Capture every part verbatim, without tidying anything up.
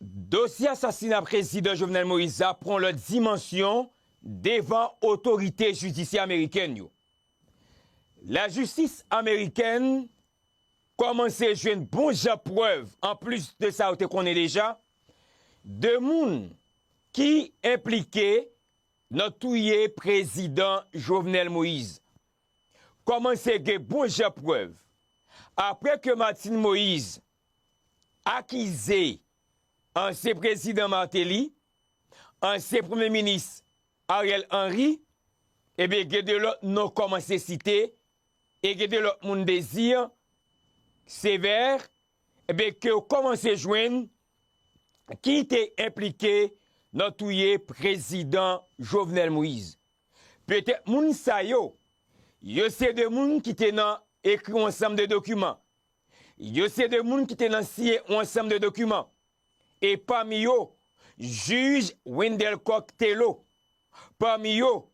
Dosye asasina prezidan Jovenel Moïse la pran yon lòt dimansyon devan otorite jidisyè amerikèn yo. Lajistis amerikèn kòmanse jwenn bon jan prèv, anplis de sa yo te konnen deja, de moun ki enplike nan touye prezidan Jovenel Moïse. Kòmanse gen bon jan prèv. Apre ke Martine Moïse akize ansyen prezidan Martelly, ansyen premye minis Ariel Henry, ebyen, gen de lòt non kòmanse site, e gen de lòt moun Désir Sévère, ebyen, ke yo kòmanse jwenn ki te enplike nan touye prezidan Jovenel Moïse. Petèt moun sa yo, yo se de moun ki te nan ekri yon ansanm de dokiman. Yo se de moun ki te nan siyen yon ansanm de dokiman. E pami yo, jij Wendell Coq Thelo. Pami yo,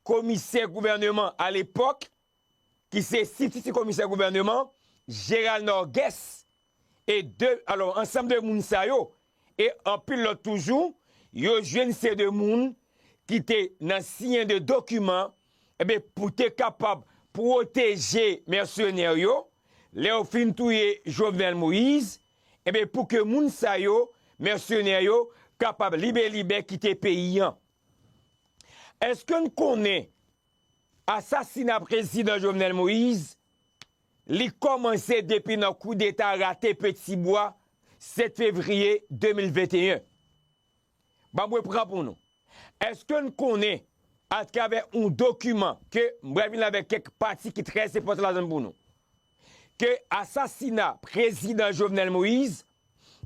komisè gouvèneman alepòk, ki se sibstitisyon komisè gouvèneman, Gérald Norgues, e de, alò, ansanm de moun sa yo, e anpil lòt toujou, yo jwenn se de moun ki te nan siyen de dokiman, ebyen, pou te kapab pwoteje mèsenè yo, lè yo fin touye Jovenel Moïse, ebyen, pou ke moun sa yo, mèsenè yo, kapab libelibè kite peyi an. Èske n konnen asasina prezidan Jovenel Moïse, li kòmanse depi nan koudeta rate Petibwa, sèt fevriye de mil venteyen? Ban mwen pran pou nou. Èske n konnen, atravè yon dokiman ke m pral vin avèk kèk pati ki trè enpòtan ladan l pou nou, ke asasina prezidan Jovenel Moïse,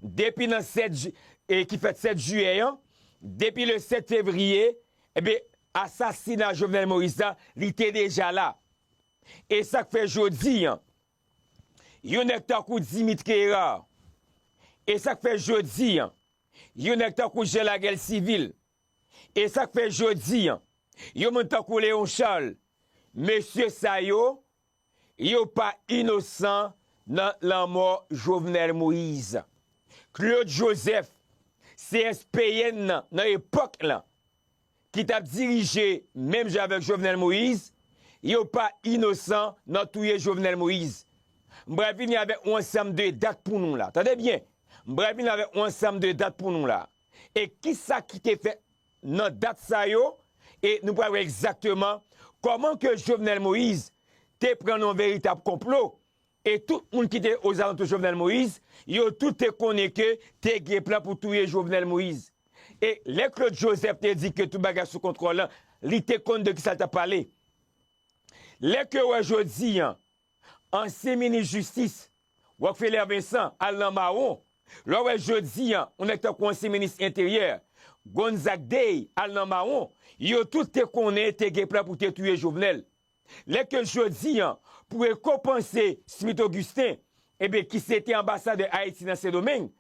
depi nan sèt ji-, e ki fèt sèt jiyè an, depi le sèt fevriye, ebyen, asasina Jovenel Moïse la, li te deja la. E sa k fè jodi an, yon nèg tankou Dimitri Hérard, e sa k fè jodi an, yon nèg tankou Jean Laguerre Civil, e sa k fè jodi an, yon moun tankou Léon Charles, mesye sa yo, yo pa inosan nan lanmò Jovenel Moïse. Claude Joseph, C S P N nan, nan epòk lan, ki t ap dirije menm jan avèk Jovenel Moïse, yo pa inosan nan touye Jovenel Moïse. M pral vini avèk yon ansanm de dat pou nou la. Tande byen, m pral vini avèk yon ansanm de dat pou nou la. E kisa ki te fèt nan dat sa yo, e nou pral wè egzakteman kòman ke Jovenel Moïse te pran nan yon veritab konplo, e tout moun ki te ozalantou Jovenel Moïse, yo tout te konnen ke te gen plan pou touye Jovenel Moïse. E lè Claude Joseph te di ke tout bagay sou kontwòl lan, li te konn de kisa l t ap pale. Lè ke w wè jodi an, ansyen minis jistis, Rockfeller Vincent, al nan mawon. Lè w wè jodi an, yon nèg tankou ansyen minis enteryè, Gonzague Day, al nan mawon. Yo tout te konnen te gen plan pou te touye Jovenel. Lè ke jodi an, pou rekonpanse Smith Augustin, ebyen, ki se te anbasadè Ayiti nan Sendomeng,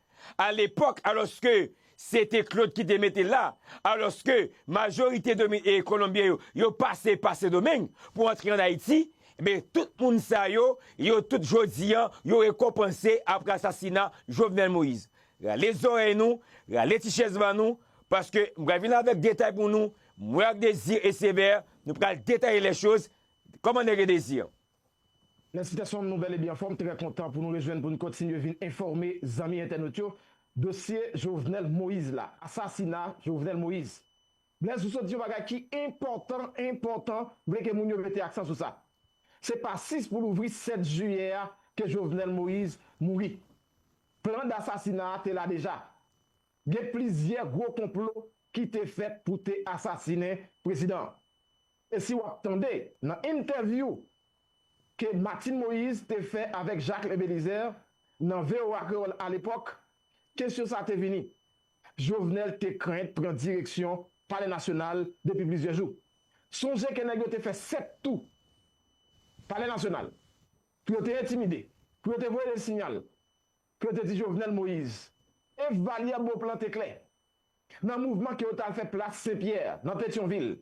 alepòk, alòske se te Claude ki te mete l la, alòske majorite domi-, e, kolonbyen yo, yo pase pa Sendomeng pou antre ann Ayiti, ebyen, tout moun sa yo, yo tout jodi an, yo rekonpanse apre asasina Jovenel Moïse. Rale zòrèy nou, rale ti chèz ba nou, paske m pral vin avèk detay pou nou, mwen ak Désir e Sévère, nou pral detaye lè choz. Kòman nèg yo Désir? Lè sitèsyon nou bèl e byen anfòm, trè kontan pou nou rejwenn pou n kontinye vin enfòme zanmi entènot yo. Dosye Jovenel Moïse la, asasina Jovenel Moïse. Blaise, ou sot di yon bagay ki enpòtan, enpòtan, m vle ke moun yo mete aksan sou sa. Se pa sis pou louvri sèt jiyè a ke Jovenel Moïse mouri. Plan d asasina a te la deja. Gen plizyè gwo konplo ki te fèt pou te asasinen prezidan an. E si w ap tande nan entèvyou ke Martine Moïse te fè avèk Jacques Lebelizaire nan V O A Kreyòl alepòk, kesyon sa te vini. Jovenel te krent pran direksyon Palè Nasyonal depi plizyè jou. Sonje ke nèg yo te fè sèt tou Palè Nasyonal pou yo te entimide, pou yo te voye de siyal, pou yo te di Jovenel Moïse, evalye Beauplan te klè. Nan mouvman ke yo t al fè plas Sen Pyè, nan Petyonvil,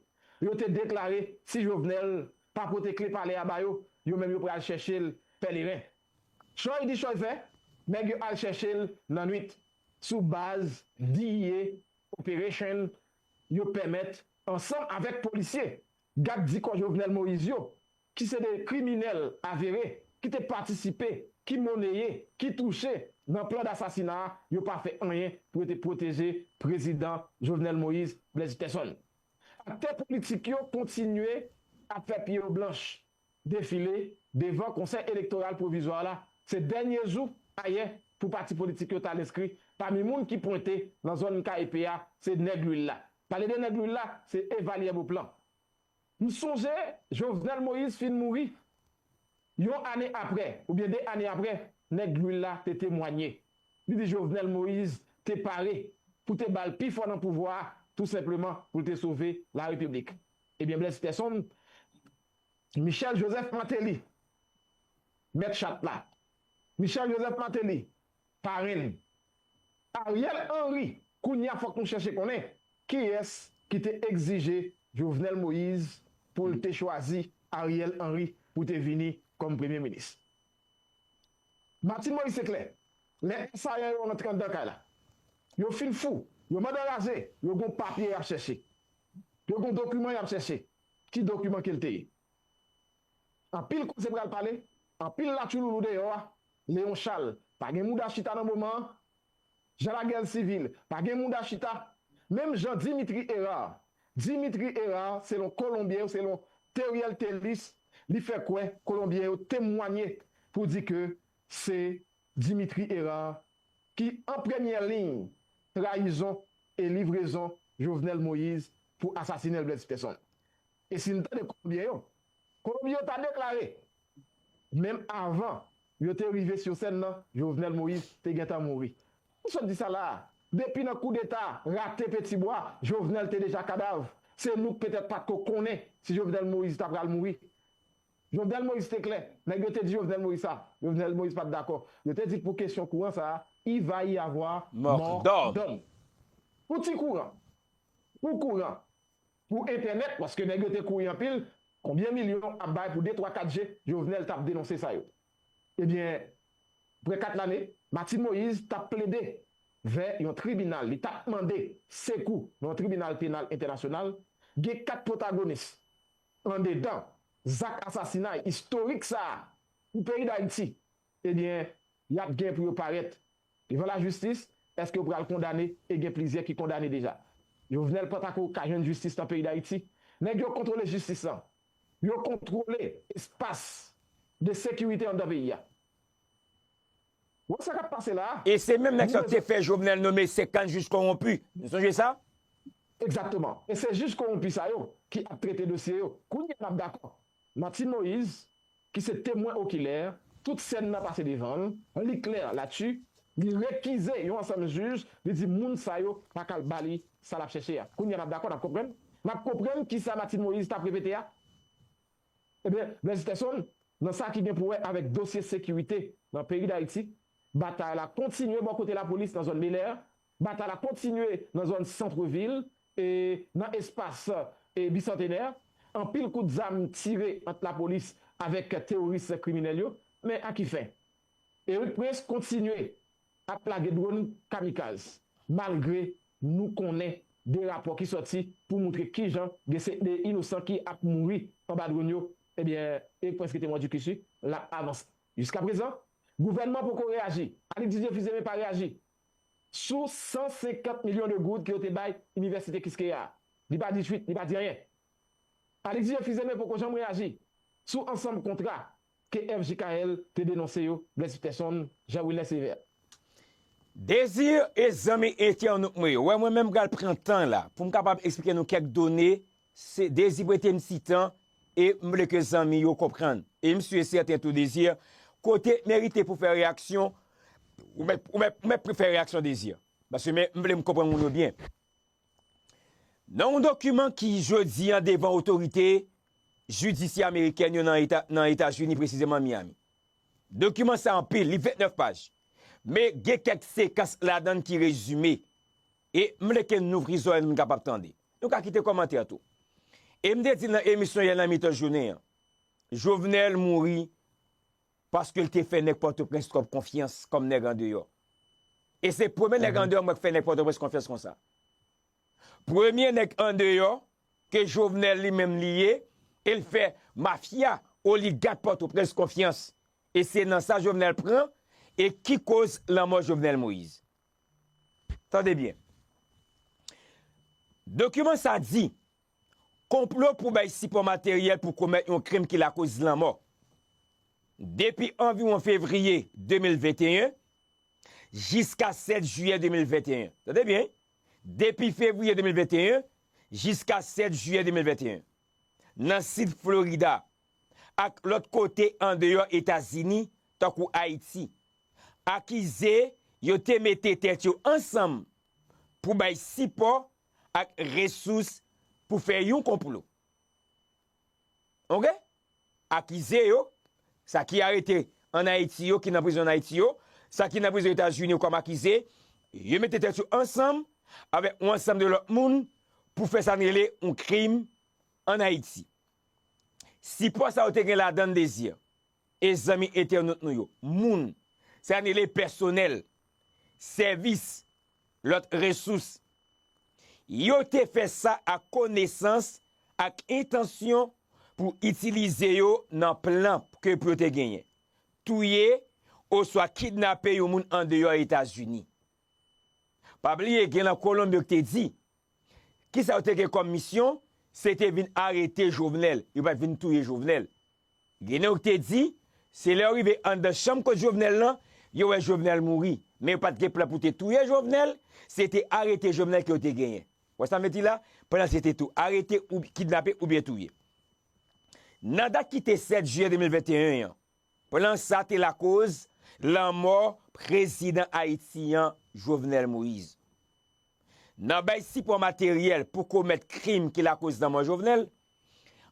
yo te deklare si Jovenel pa pote kle palè a ba yo, yo menm yo pral chèche l pèleren. Chòy di chòy fè, nèg yo al chèche l nan nwit. sou baz D E A Operation yo pèmèt, ansanm avèk polisye, gad di kò Jovenel Moïse yo, ki se de kriminèl avere, ki te patisipe, ki moneye, ki touche nan plan dasasina a, yo pa fè anyen pou yo te pwoteje prezidan Jovenel Moïse, Blaise Peterson. Aktè politik yo kontinye ap fè pye yo blanch, defile devan Konsèy Elektoral Pwovizwa la. Se dènye jou ayè pou pati politik yo t al enskri. Pami moun ki pwente nan zòn K E P a, se nèg lwil la. Pale de nèg lwil la, se Evalière Beauplan. M sonje Jovenel Moïse fin mouri. Yon ane apre, oubyen de ane apre, nèg lwil la te temwanye. Li di Jovenel Moïse te pare pou te ba l pi fò nan pouvwa a, tou senpleman pou l te sove larepiblik. Ebyen, Blaise Peterson, Michel Joseph Martelly, mèt chat la. Michel Joseph Martelly, parenn. Ariel Henry, kounye a fòk nou chèche konnen kiyès ki te egzije Jovenel Moïse pou l te chwazi Ariel Henry pou te vini kòm premye minis. Martine Moïse se klè, lè asayan yo rantre anndan kay la, yo fin fou, yo mande raze, yo gon papye y ap chèche, yo gon dokiman y ap chèche. Ki dokiman ke l te ye? Anpil koze pral pale, anpil latchouloulou deyò a. Léon Charles pa gen mouda chita nan moman an. Jan lagè sivil pa gen mouda chita. Menm jan Dimitri Hérard, Dimitri Hérard, selon Kolonbyen yo, selon Teriel Thelus, li fè kwè Kolonbyen yo temwanye pou di ke se Dimitri Hérard ki an premyè liy trayizon e livrezon Jovenel Moïse pou asasinen Blaise Peterson. E si n tande Kolonbyen yo, Kolonbyen yo ta deklare, menm avan yo te rive sou sèn nan, Jovenel Moïse te gentan mouri. M sot di sa la a. Depi nan koudeta rate Petibwa, Jovenel te deja kadav. Se nou k petèt pa t ko konnen si Jovenel Moïse ta pral mouri. Jovenel Moïse te klè. Nèg yo te di Jovenel Moïse sa. Jovenel Moïse pa t dakò. Yo te di pou kesyon kouran sa a, il va y avoir mort d'homme. Pou ti kouran, pou kouran, pou entènèt, paske nèg yo te kouri anpil, konbyen milyon ap bay pou de, twa, kat G, Jovenel t ap denonse sa yo. Ebyen, apre kat lane, Martine Moïse t ap plede vè yon tribinal, li t ap mande sekou nan yon tribinal penal entènasyonal, gen kat pwotagonis andedan zak asasinay istorik sa a pou peyi Dayiti, ebyen, y ap gen pou yo parèt devan lajistis. Èske yo pral kondane? E gen plizyè ki kondane deja. Jovenel pa ta ko ka jwenn jistis nan peyi Dayiti. Nèg yo kontwole jistis lan. Yo kontwole espas de sekirite anndan peyi a. Ou wè sa k ap pase la a? E se menm nèg sa yo te fè Jovenel nome senkant jij kowonpi. Nou sonje sa? Egzakteman. E se jij kowonpi sa yo ki ap trete dosye yo. Kounye a n ap dakò. Martine Moïse, ki se temwen okilè, tout sèn nan pase devan l, li klè latchi, li rekize yon ansanm jij, li di moun sa yo pa ka al ba li sa l ap chèche a. Kounye a n ap dakò, n ap konprann? N ap konprann kisa Martine Moïse t ap repete a? Ebyen, Blaise Peterson, nan sa ki gen pou wè avèk dosye sekirite nan peyi Dayiti, batay la kontinye bò kote lapolis nan zòn Belè, batay la kontinye nan zòn santvil, e nan espas, e, Bisantenè. Anpil kout zam tire ant lapolis avèk teworis kriminèl yo. Men a ki fen? Erik Prince kontinye ap lage dwòn kamikaz, malgre nou konnen de rapò ki sòti pou montre kijan gen se de inosan ki ap mouri anba dwòn yo. Ebyen, Erik Prince rete mòdi kisi, l ap avanse. Jiskaprezan, gouvènman poko reyaji. Alix Didier Fils-Aimé pa reyaji sou san senkant milyon de goud ke yo te bay Inivèsite Kiskeya a. Li pa di twit, li pa di anyen. Alix Didier Fils-Aimé poko janm reyaji sou ansanm kontra ke F J K L te denonse yo, Blaise Peterson, Jean Wilner Sévère. Désir e zanmi entènot mwen yo, wè mwen menm pral pran tan la pou m kapab eksplike nou kèk done, se Désir prete m ti tan e m vle ke zanmi yo konprann. E m si e sèten tou Désir, kote merite pou fè reyaksyon, ou mèt, ou mèt, ou mèt fè reyaksyon Désir. Paske men, m vle m konprann moun yo byen. Nan yon dokiman ki jodi an devan otorite jidisyè amerikèn yo nan Eta, nan Etazini, presizeman Miami. Dokiman sa anpil, li vennèf paj. Men gen kèk sekans ladan l ki rezime. E m vle ke n ouvri zòrèy nou, n kapab tande. Nou ka kite kòmantè tou. E m te di nan emisyon yè nan mitan jounen an, Jovenel mouri paske l te fè nèg Pòtoprens twòp konfyans kòm nèg andeyò. E se premye nèg andeyò m wè k fè nèg Pòtoprens konfyans konsa. Premye nèg andeyò ke Jovenel li menm li ye, e l fè mafya, oligak Pòtoprens konfyans. E se nan sa Jovenel pran, e ki koz lanmò Jovenel Moïse. Tande byen. Dokiman sa di, konplo pou bay sipò materyèl pou komèt yon krim ki lakoz lanmò. Depi anviwon fevriye de mil venteyen jiska sèt jiyè de mil venteyen. Tande byen, depi fevriye de mil venteyen jiska sèt jiyè de mil venteyen. Nan sid Florida, ak lòt kote andeyò Etazini, tankou Ayiti. Akize yo te mete tèt yo ansanm pou bay sipò ak resous pou fè yon konplo. Oke? Akize yo, sa ki arete ann Ayiti yo, ki nan prizon ann Ayiti yo, sa ki nan prizon Etazini yo kòm akize, yo mete tèt yo ansanm avèk yon ansanm de lòt moun pou fè sa n rele yon krim ann Ayiti. Sipò sa yo te gen ladan l, Dezir, e zanmi entènot nou yo, moun, sa n rele pèsonèl, sèvis, lòt resous. Yo te fè sa ak konesans, ak entansyon pou itilize yo nan plan ke pou yo te genyen. Touye oswa kidnape yon moun andeyò Etazini. Pa bliye, gen nan Kolonbyen yo ki te di, kisa yo te gen kòm misyon, se te vin arete Jovenel, yo pa t vin touye Jovenel. Gen yo ki te di, se lè yo rive anndan chanm kot Jovenel lan, yo wè Jovenel mouri. Men yo pa t gen plan pou te touye Jovenel, se te arete Jovenel ke yo te genyen. Wè sa m vle di la? Plan se te tou arete, ou kidnape oubyen touye. Nan dat ki te sèt jiyè de mil venteyen an, plan sa te lakoz lanmò prezidan ayisyen an, Jovenel Moïse. Nan bay sipò materyèl pou komèt krim ki lakoz lanmò Jovenel,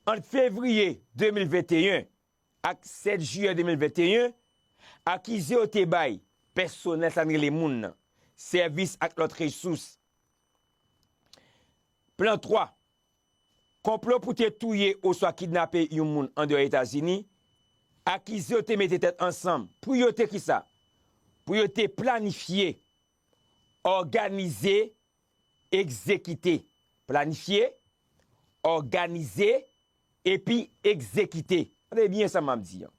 ant fevriye de mil venteyen ak sèt jiyè de mil venteyen, akize yo te bay pèsonèl sa n rele moun nan, sèvis ak lòt resous. Plan twa, konplo pou te touye oswa kidnape yon moun andeyò Etazini, akize yo te mete tèt ansanm pou yo te kisa? Pou yo te planifye, òganize, egzekite. Planifye, òganize, epi egzekite. Tande byen sa m ap di an.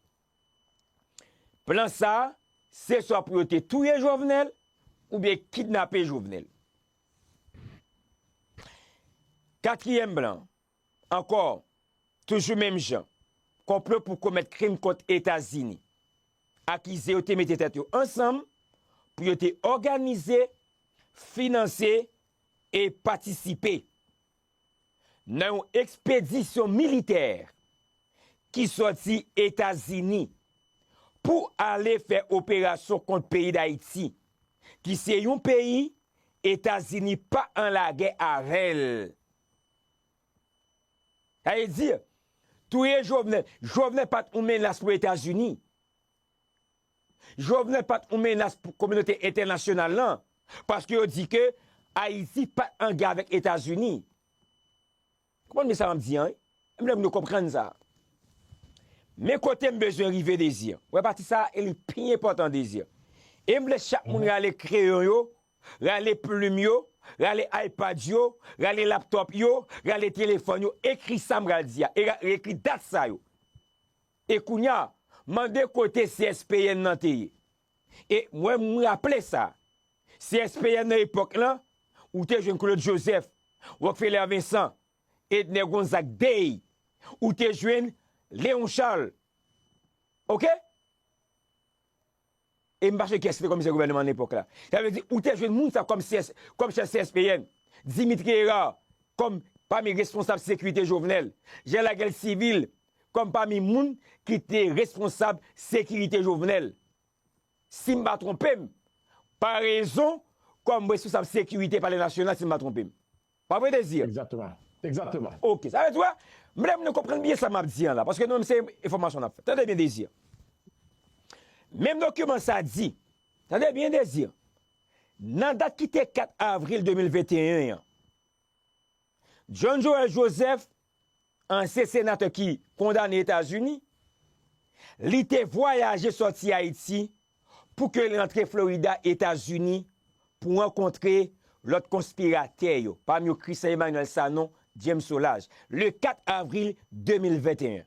Plan sa a, se swa pou yo te touye Jovenel, oubyen kidnape Jovenel. Katriyèm plan, ankò, toujou menm jan, konplo pou komèt krim kont Etazini. Akize yo te mete tèt yo ansanm pou yo te òganize, finanse e patisipe nan yon ekspedisyon militè ki sòti Etazini pou ale fè operasyon kont peyi Dayiti, ki se yon peyi Etazini pa an lagè avè l. Sa vle di, touye Jovenel. Jovenel pa t yon menas pou Etazini. Jovenel pa t yon menas pou kominote entènasyonal lan, paske yo di ke Ayiti pa t an gè avèk Etazini. Konprann byen sa m ap di an, wi? M vle moun yo konprann sa. Men kote m bezwen rive, Dezir. Wè pati sa a, e li pi enpòtan, Dezir. E m vle chak moun rale kreyon yo, rale plim yo, rale iPad yo, rale laptop yo, rale telefòn yo, ekri sa m pral di a, e ra-, ekri dat sa yo. E kounye a, mande kote C S P N nan te ye. E mwen, m raple sa. C S P N nan epòk lan, ou te jwenn Claude Joseph, Rockefeller Vincent, Edner Gonzague Day, ou te jwenn Léon Charles. Oke? E m pa sonje kiyès ki te kòmisè gouvènman nan epòk la. Sa vle di, ou te jwenn moun sa kòm C S, kòm chèf C S P N, Dimitri Hérard kòm pami responsab sekirite Jovenel, Jean Laguerre Civil kòm pami moun ki te responsab sekirite Jovenel. Si m pa twonpe m, Paraison kòm responsab sekirite Palè Nasyonal, si m pa twonpe m. Pa vre, Dezir? Egzakteman. Egzakteman. Oke, sa vle di, wè, m vle moun yo konprann byen sa m ap di an la, paske nou menm se enfòmasyon n ap fè. Tande byen, Dezir. Menm dokiman sa di, tande byen, Dezir, nan dat ki te kat avril de mil venteyen an, John Joël Joseph, ansyen senatè ki kondane Etazini, li te vwayaje sòti Ayiti pou ke l rantre Florida, Etazini, pou rankontre lòt konspiratè yo, pami yo Christian Emmanuel Sanon, James Solages, le kat avril de mil venteyen.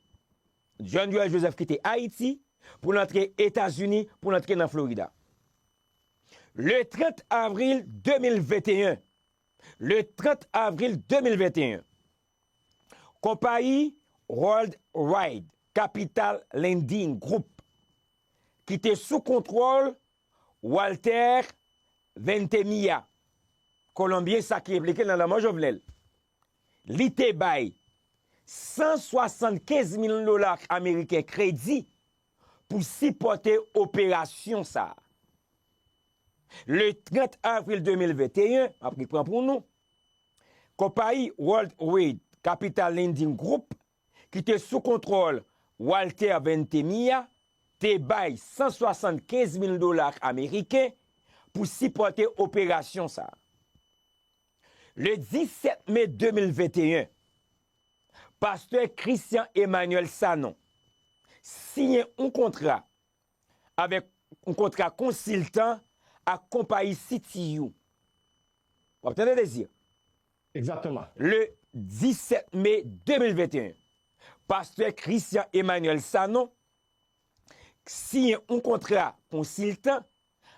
John Joël Joseph kite Ayiti pou l antre Etazini, pou l antre nan Florida. Le trant avril de mil venteyen, le trant avril de mil venteyen, konpayi Worldwide Capital Lending Group, ki te sou kontwòl Walter Ventimiglia, Kolonbyen sa ki enplike nan lanmò Jovenel, li te bay san swasannkenz mil dola ameriken kredi pou sipòte operasyon sa a. Le trant avril de mil venteyen, m ap repran pou nou, konpayi Worldwide Capital Lending Group, ki te sou kontwòl Walter Ventimiglia, te bay san swasannkenz mil dola ameriken pou sipòte operasyon sa a. Le disèt me de mil venteyen, pastè Christian Emmanuel Sanon siyen yon kontra avèk yon kontra konsiltan ak konpayi C T U. W ap tande, Désir? Egzakteman. Le disèt me de mil venteyen, pastè Christian Emmanuel Sanon siyen yon kontra konsiltan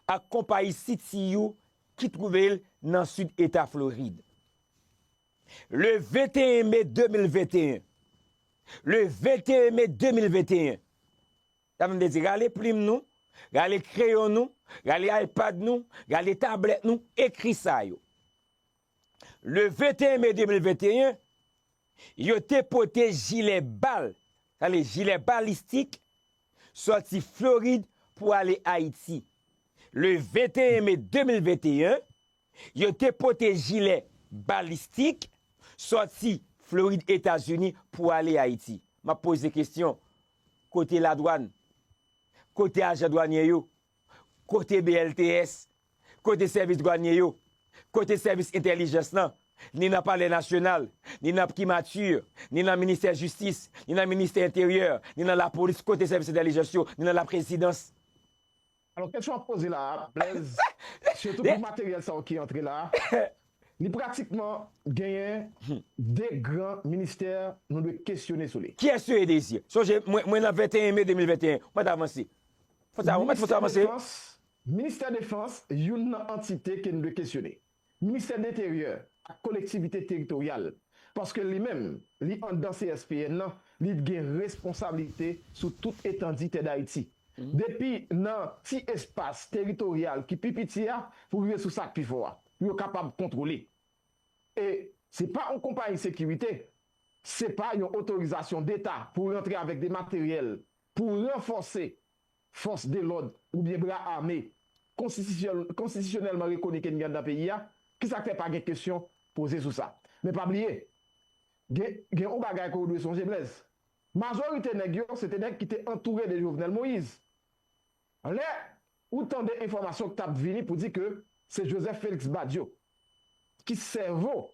ak konpayi C T U ki twouve l nan sid eta Florid. Le venteyen me de mil venteyen, le venteyen me de mil venteyen, sa vle di, rale plim nou, rale kreyon nou, rale iPad nou, rale tablèt nou, ekri sa yo. Le venteyen me de mil venteyen, yo te pote jilè bal, sa vle jilè balistik, sòti Florid pou ale Ayiti. Le venteyen me de mil venteyen, yo te pote jilè balistik sòti Florid, Etazini, pou ale Ayiti. M ap poze kesyon, kote ladwàn? Kote ajan dwanye yo? Kote B L T S? Kote sèvis dwanye yo? Kote sèvis entèlijans lan? Ni nan Palè Nasyonal, ni nan Primati, ni nan Ministè Jistis, ni nan Ministè Enteryè, ni nan Lapolis, kote sèvis entèlijans yo, ni nan Laprezidans? Alò, kesyon w ap poze la a, Blaise, sitou pou materyèl sa yo ki antre la a, li pratikman genyen de gran ministè nou dwe kesyone sou li. Kiyès yo ye, Désir? Sonje, mwen, mwen nan venteyen me de mil venteyen, mwen t avanse. Fò sa, mwen fò sa avanse. Ministè Defans, youn nan antite ke n dwe kesyone. Ministè Enteryè ak Kolektivite Teritoryal, paske li menm, li anndan C S P N nan, li gen responsablite sou tout etandi tè Dayiti. Depi nan ti espas teritoryal ki pi piti a pou rive sou sa k pi fò a, pou yo kapab kontwole. E se pa yon konpayi sekirite, se pa yon otorizasyon deta pou rantre avèk de materyèl pou ranfòse fòs de lòd oubyen bra ame konstitisyèl- konstitisyonèlman rekoni ke n gen anndan peyi a, kisa k fè pa gen kesyon poze sou sa? Men pa bliye, gen, gen yon bagay ke w dwe sonje, Blaise. Majorite nèg yo, se te nèg ki te antoure de Jovenel Moïse. Lè ou tande enfòmasyon k t ap vini pou di ke se Joseph Félix Badio ki sèvo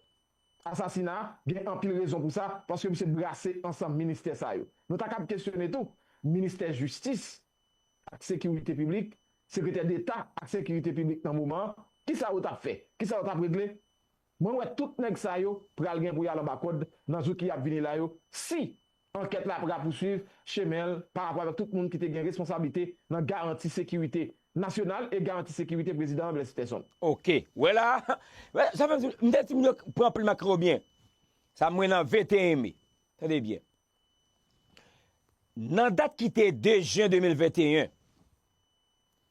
asasina a, gen anpil rezon pou sa, paske misye brase ansanm ministè sa yo. Nou ta kab kesyone tou ministè jistis ak sekirite piblik, sekretè deta ak sekirite piblik nan moman an, kisa yo t ap fè? Kisa yo t ap regle? Mwen wè tout nèg sa yo pral gen pou y al anba kòd nan jou ki ap vini la yo, si ankèt la pa ka pouswiv chemen l parapò avèk tout moun ki te gen responsablite nan garanti sekirite nasyonal e garanti sekirite prezidan an, Blaise Peterson. Oke. W wè la, w wè, sa fè m di, m te di moun yo pran plim ak kreyò byen. Sa mwen nan venteyen me. Tande byen. Nan dat ki te de jen de mil venteyen,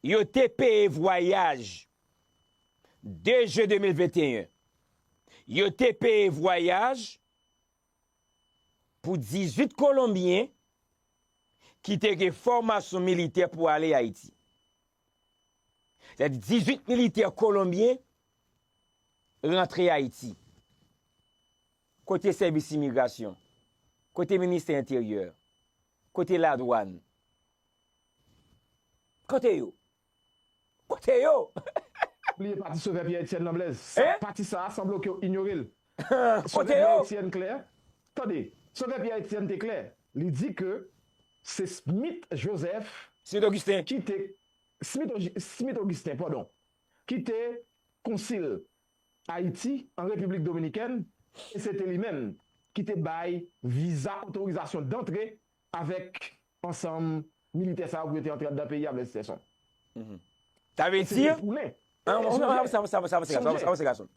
yo te peye vwayaj. De jen de mil venteyen, yo te peye vwayaj pou dizuit Kolonbyen ki te gen fòmasyon militè pou ale Ayiti. Sètadi dizuit militè kolonbyen rantre Ayiti. Kote sèvis imigrasyon? Kote ministè enteryè? Kote ladwàn? Kote yo? Kote yo? Bliye pati Sovè Pierre Etienne nan, Blaise. Sa, pati sa a sanble ke w inyore l. Sovè Pierre Etienne klè. Tande, Sovè Pierre Etienne te klè. Li di ke se Smith Joseph Smith Augustin. Ki te Smith, Smith Augustin, padon, ki te konsil Ayiti an Repiblik Dominikèn, e se te li menm ki te bay viza otorizasyon dantre avèk ansanm militè sa yo pou yo te antre anndan peyi a, Blaise Peterson. Sa vle di,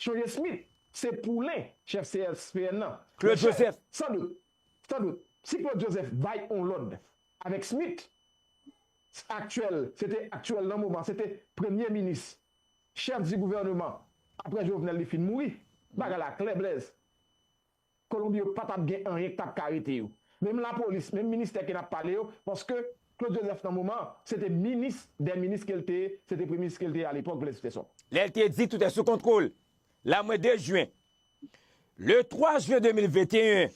chonje Smith, se poulen chèf C S P N nan. Claude Joseph. San dout, san dout, si Claude Joseph bay yon lòd avèk Smith, aktyèl, se te aktyèl nan moman, se te premye minis, chèf di gouvènman, apre Jovenel li fin mouri, bagay la klè, Blaise. Kolonbi yo pa t ap gen anyen k t ap ka rete yo. Menm lapolis, menm ministè ke n ap pale yo, paske Claude Joseph nan moman an, se te minis dè minis ke l te ye, se te premye minis ke l te ye alepòk, Blaise Peterson. Lè l te di tout est sous contrôle, la mwen de jen, le twa jen de mil venteyen,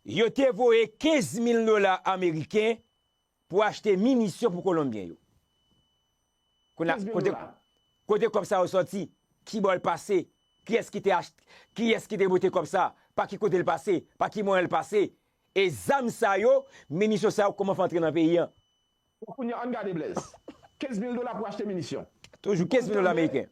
yo te voye kenz mil dola ameriken pou achte minisyon pou Kolonbyen yo. Kounye a, kote, kote kòb sa yo sòti? Ki bò l pase? Kiyès ki te achte, kiyès ki te pote kòb sa? Pa ki kote l pase? Pa ki mwayen l pase? E zam sa yo, minisyon sa yo, kòman fè antre nan peyi a? Bon, kounye a, ann gade, Blaise. Kenz mil dola pou achte minisyon. Toujou kenz mil dola ameriken.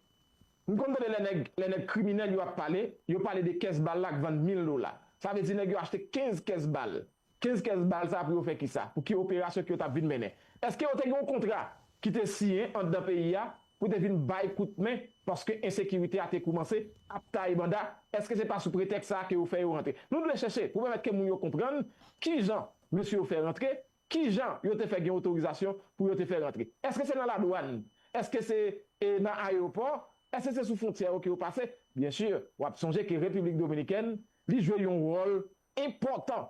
M konn tande lè nèg, lè nèg kriminèl yo ap pale, yo pale de kès bal la k vann mil dola. Sa vle di nèg yo achte kenz kès bal. Kenz kès bal sa pou yo fè kisa? Pou ki operasyon ke yo t ap vin mennen? Èske yo te gen yon kontra ki te siyen anndan peyi a pou te vin bay kout men paske ensekirite a te koumanse ap taye banda? Èske se pa sou pretèks sa a ke yo fè yo rantre? Nou dwe chèche pou pèmèt ke moun yo konprann kijan mesye yo fè rantre, kijan yo te fè gen otorizasyon pou yo te fè rantre? Èske se nan ladwàn? Èske se e, nan ayewopò? Èske se sou fwontyè yo ke yo pase? Byen si, w ap sonje ke Repiblik Dominikèn, li jwe yon wòl enpòtan,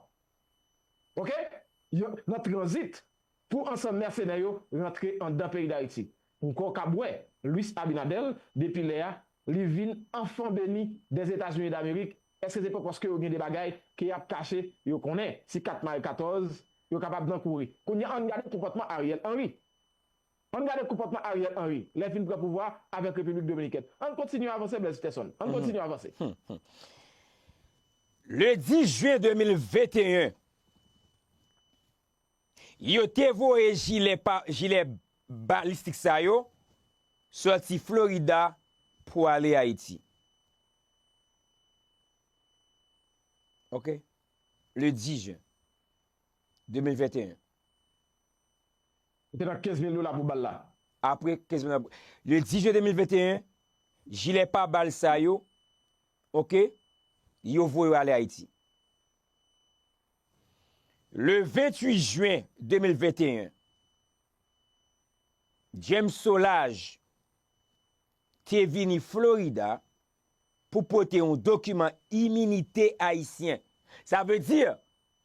oke, yo, nan tranzit pou ansanm mèsenè yo rantre anndan peyi Dayiti. Ou ka wè Luis Abinader, depi lè a, li vin enfant béni des États-Unis d'Amérique. Èske se pa paske yo gen de bagay ke y ap kache? Yo konnen si kat may katòz, yo kapab nan kouri. Kounye a, ann gade konpòtman Ariel Henry. Ann gade konpòtman Ariel Henry lè l fin pran pouvwa avèk Repiblik Dominikèn. Ann kontinye avanse, Blaise Peterson. Ann kontinye avanse. Le dis jen de mil venteyen, yo te voye jilè, jilè balistik sa yo sòti Florida pou ale Ayiti. Oke? Le dis jen de mil venteyen. Ou te nan kenz mil dola pou bal la. Apre kenz mil dola. Le dis jen de mil venteyen, jilè pa bal sa yo, oke, yo voye yo ale Ayiti. Le venntuit jen de mil venteyen, James Solages te vini Florida pou pote yon dokiman iminite ayisyen. Sa vle di,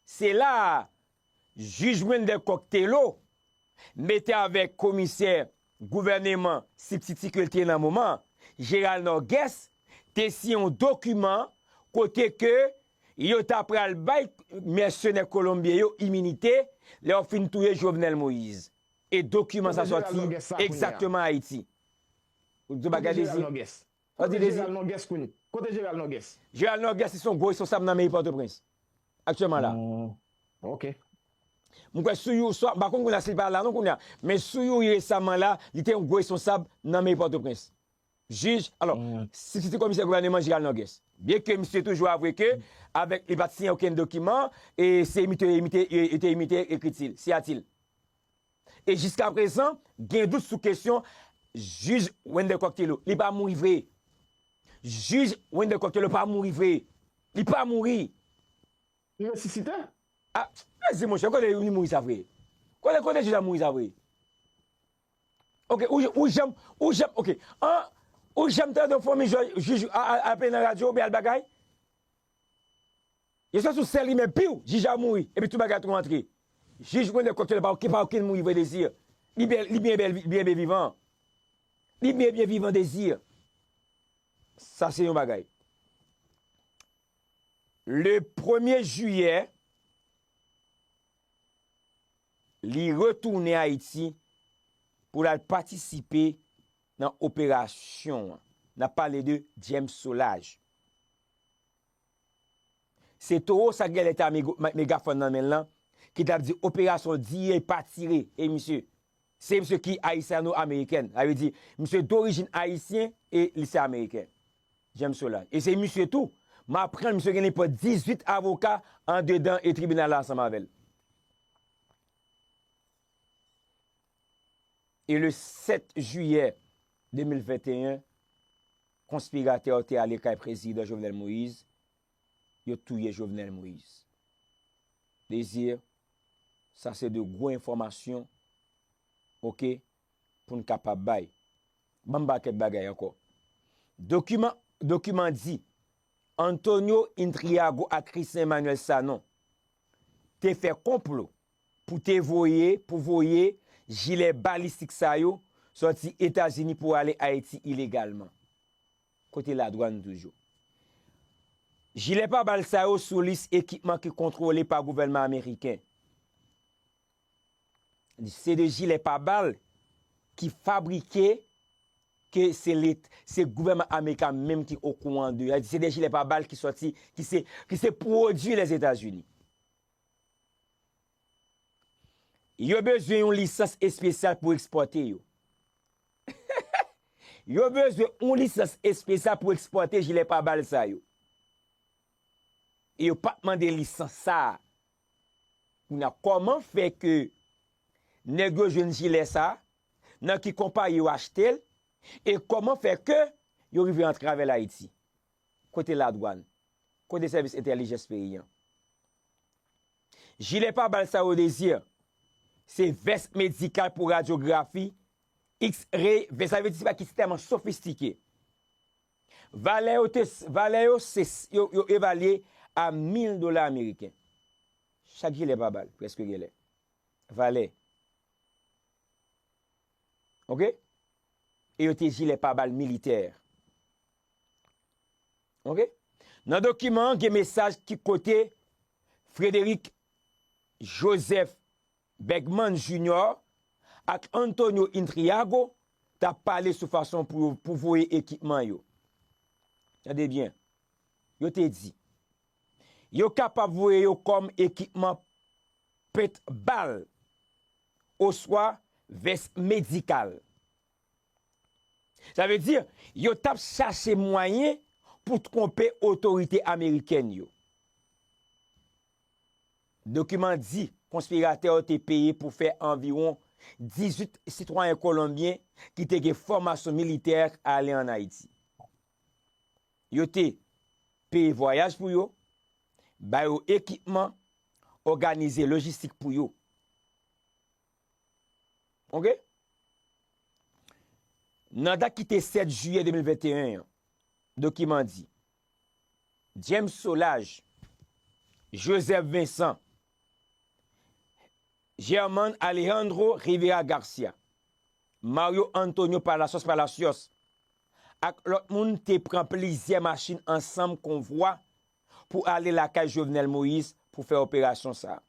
se la a jij Wendell Cocktail mete avèk komisè gouvèneman sibstiti ke l te nan moman an, Gérald Norgues, te siyen yon dokiman kote ke yo ta pral bay mèsenè kolonbyen yo iminite lè yo fin touye Jovenel Moïse. E dokiman sa sòti egzakteman Ayiti. Ou di bagay Dezi. Sa di Dezi. Kote Gérald Norgues kounye? Kote Gérald Norgues? Gérald Norgues se yon gwo responsab nan meri Pòtoprens aktyèlman la. Ok. Mwen kwè sou You, m pa konn kounye a si l pa la non kounye a, men sou Youri resaman la, li te yon gwo responsab nan meri Pòtoprens. Jij, alò, sibstiti komisè gouvèneman Gérald Norgues. Byen ke misye toujou avwe ke avèk li pa t siyen okenn dokiman, e se imite, imite, e, e te imite ekriti l, siyati l. E jiskaprezan, gen dout sou kesyon jij Wendell Cocktail. Li pa mouri vre. Jij Wendell Cocktail pa mouri vre. Li pa mouri. Li resisite? Ah, Dezi monchè, kote li mouri sa vre? Kote, kote jij la mouri sa vre? Ok, ou, ou janm, ou janm, ok. An, ou janm tande yon fanmi jij al pale nan radyo oubyen al bagay? Yo sot sou sèl li men piw, jij la mouri, epi tout bagay tou rantre. Jij Wendell Cocktail pa okenn, pa okenn mouri vre Dezi. Li byen, li byen bèl, li byen byen vivan. Li byen byen vivan Dezi. Sa se yon bagay. Le premye jiyè, li retounen Ayiti pou l al patisipe nan operasyon an. N ap pale de James Solages. Se towo sa k genlè te a megafòn nan men l lan, ki t ap di operasyon diye pa tire. Ey misye, Se misye ki ayisyano-amerikèn. Sa vle di, misye dorijin ayisyen e li se ameriken. James Solages. E se misye tou. M aprann misye gen nenpòt dizuit avoka andedan e tribinal la ansanm avè l. E le sèt jiyè de mil venteyen, konspiratè yo te ale kay prezidan Jovenel Moïse, yo touye Jovenel Moïse. Désir, sa se de gwo enfòmasyon, oke, pou n kapab bay. Ban m ba kèk bagay ankò. Dokiman, dokiman di, Antonio Intriago ak Christian Emmanuel Sanon te fè konplo pou te voye, pou voye jilè balistik sa yo sòti Etazini pou ale Ayiti ilegalman. Kote ladwann toujou. Jilè pa bal sa yo sou lis ekipman ki kontwole pa gouvènman ameriken. Se de jilè pa bal ki fabrike, ke se let, se gouvènman ameriken menm ki okouran de. Se de jilè pa bal ki sòti, ki se, ki se pwodui Lèzetazini. Yo bezwen yon lisans espesyal pou ekspòte yo. Yo bezwen yon lisans espesyal pou ekspòte jilè pa bal sa yo. E yo pa t mande lisans sa a. Kounye a, kòman fè ke nèg yo jwenn jilè sa a? Nan ki konpayi yo achte l? E kòman fè ke yo rive antre avè l Ayiti? Kote ladwann? Kote sèvis entèlijans peyi an? Jilè pa bal sa yo Désir, se vès medikal pou radyografi, X-ray, vès, sa vle di se bagay ki tèlman sofistike. Valè yo te, valè yo se, yo, yo evalye a mil dola ameriken. Chak jilè pa bal, prèske genlè. Valè. Oke? E yo te jilè pa bal militè. Oke? Nan dokiman an, gen mesaj ki kote Frederick Joseph Bergman Junior ak Antonio Intriago t ap pale sou fason pou, pou voye ekipman yo. Tande byen. Yo te di, yo kapab voye yo kòm ekipman pent bal oswa vès medikal. Sa vle di, yo t ap chache mwayen pou twonpe otorite amerikèn yo. Dokiman di, konspiratè yo te peye pou fè anviwon dizuit sitwayen kolonbyen ki te gen fòmasyon militè ale ann Ayiti. Yo te peye vwayaj pou yo, ba yo ekipman, òganize lojistik pou yo. Oke? Nan dat ki te sèt jiyè de mil venteyen an, dokiman di, James Solages, Joseph Vincent, German Alejandro Rivera Garcia, Mario Antonio Palacios Palacios, ak lòt moun te pran plizyè machin ansanm konvwa pou ale lakay Jovenel Moïse pou fè operasyon sa a.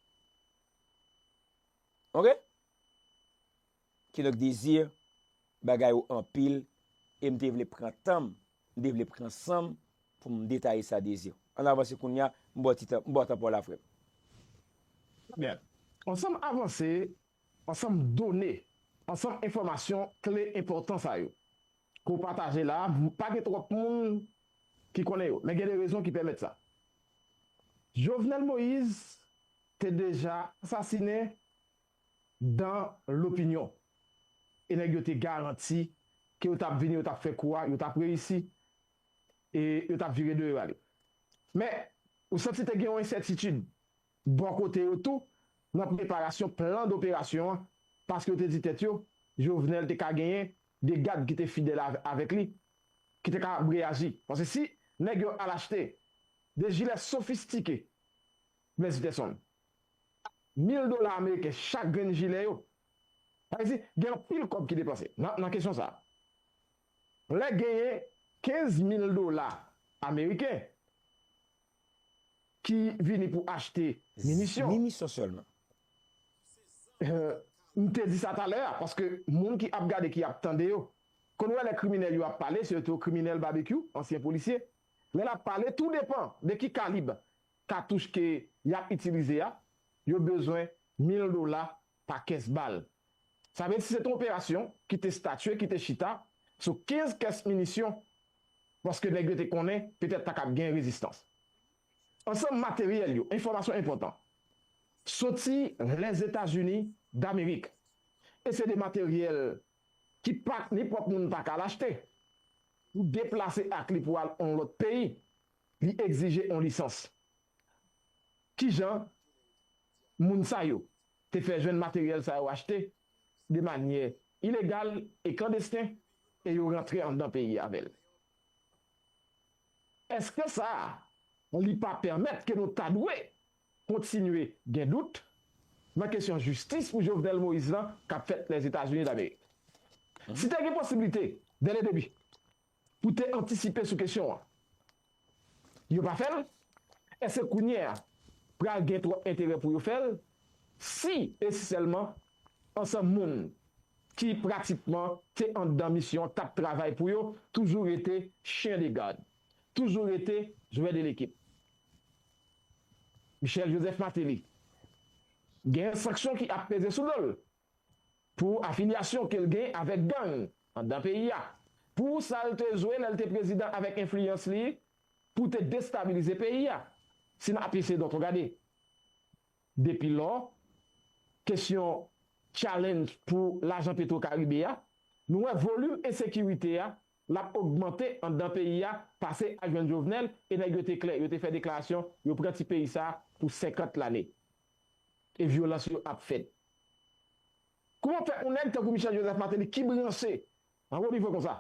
Oke? Kidonk Désir, bagay yo anpil, e m te vle pran tan m, m te vle pran san m pou m detaye sa Désir. Ann avanse kounye a, m ba w ti tan, m ba w tan pa w la, frè m. Trè byen. Ansanm avanse, ansanm done, ansanm enfòmasyon kle enpòtan sa yo ke w pataje la, pa gen twòp moun ki konnen yo, men gen de rezon ki pèmèt sa. Jovenel Moïse te deja asasinen dan lopinyon. E nèg yo te garanti ke yo t ap vini, yo t ap fè kou a, yo t ap reyisi, e yo t ap vire do yo ale. Men, ou santi te gen yon ensètitid bò kote yo tou nan preparasyon plan doperasyon an, paske yo te di tèt yo, Jovenel te ka genyen de gad ki te fidèl avèk li, ki te kapab reyaji. Paske si nèg yo al achte de jilè sofistike, Blaise Peterson, mil dola ameriken chak grenn jilè yo, sa vle di, gen anpil kòb ki depanse nan kesyon sa a. Lè genyen kenz mil dola ameriken ki vini pou achte minisyon. Minisyon sèlman. M te di sa talè a, paske moun ki ap gade, ki ap tande yo, konn wè lè kriminèl yo ap pale, sitou kriminèl Babekyou, ansyen polisye, lè l ap pale, tou depan de ki kalib katouch ke y ap itilize a, yo bezwen mil dola pa kès bal. Sa vle di se te yon operasyon ki te statye, ki te chita sou kenz kès minisyon, paske nèg yo te konnen petèt ta kab gen rezistans. Ansanm materyèl yo, enfòmasyon enpòtan, soti Lèzetazini Damerik. E se de materyèl ki pa nenpòt moun pa ka al achte. Pou deplase ak li pou al yon lòt peyi, li egzije yon lisans. Kijan moun sa yo te fè jwenn materyèl sa yo achte de manyè ilegal e klandesten e yo rantre anndan peyi a avè l? Èske sa a, li pa pèmèt ke nou ta dwe kontinye gen dout nan kesyon jistis pou Jovenel Moïse lan k ap fèt Lèzetazini Damerik? Si te gen posiblite, dè le debi, pou te antisipe sou kesyon an, yo pa fè l? Èske kounye a pral gen twòp enterè pou yo fè l? Si e si sèlman ansanm moun ki pratikman te anndan misyon t ap travay pou yo toujou rete chyen de gad, toujou rete jwè de lekip. Michel Joseph Martelly gen sanksyon ki ap peze sou do l pou afilyasyon ke l gen avèk gang anndan peyi a, pou sa l te jwe lè l te prezidan avèk enfliyans li pou te destabilize peyi a. Si n ap eseye donk gade, depi lò, kesyon challenge pou lajan Petro Caribe a, nou wè volim ensekirite a, l ap ogmante anndan peyi a, pase a jwenn Jovenel, e nèg yo te klè, yo te fè deklarasyon, yo pran ti peyi sa a pou senkant lane. E vyolans yo ap fèt. Kòman fè yon nèg tankou Michel Joseph Martelly ki branche nan wo nivo konsa,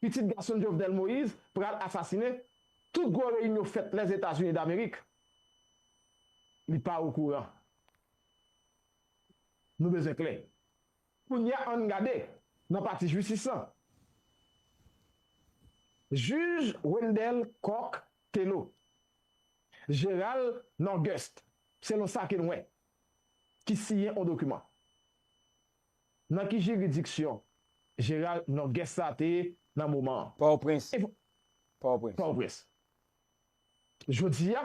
pitit gason Jovenel Moïse pral asasinen, tout gwo reyinyon fèt Lèzetazini Damerik, li pa okouran? Nou bezwen klè. Kounye a, ann gade nan pati jistis lan. Jij Wendell Coq Thelo, Gérald Norguest, selon sa ke n wè, ki siyen yon dokiman. Nan ki jiridiksyon Gérald Norguest sa te ye nan moman an? Pòtoprens. E fò- Pòtoprens. Pòtoprens. Jodi a,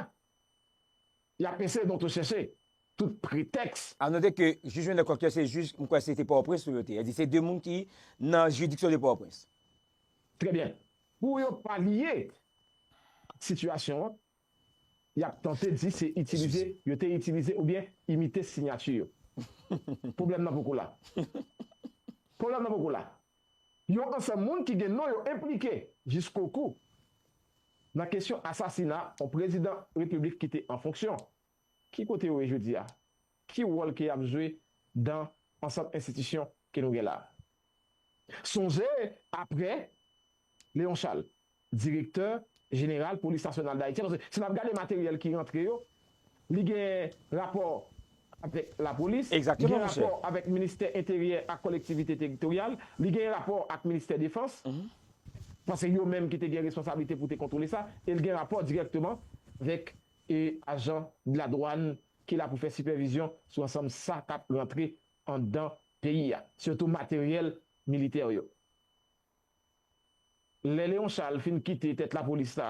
y ap eseye donk chèche tout pretèks. A note ke jij Wendell Coq se jij, m kwè se te Pòtoprens tou yo te ye. Di se de moun ki nan jiridiksyon de Pòtoprens. Trè byen. Pou yo pa lye ak sitiyasyon an, y ap tante di se itilize, yo te itilize oubyen imite siyati yo. Pwoblèm nan poko la. Pwoblèm nan poko la. Yon ansanm moun ki gen non yo enplike jiskokou nan kesyon asasina yon prezidan repiblik ki te an fonksyon. Ki kote yo ye jodi a? Ki wòl ke y ap jwe dan ansanm enstitisyon ke nou gen la a? Sonje, apre Léon Charles, direktè jeneral Polis Nasyonal Dayiti, paske si n ap gade materyèl ki rantre yo, li gen rapò avèk lapolis, li gen rapò avèk ministè enteryè ak kolektivite teritoryal, li gen rapò ak ministè defans, paske yo menm ki te gen responsablite pou te kontwole sa, e li gen rapò dirèkteman avèk, e, ajan de la dwàn ki la pou fè sipèvizyon sou ansanm sa k ap rantre anndan peyi a, sitou materyèl militè yo. Lè Léon Charles fin kite tèt lapolis la,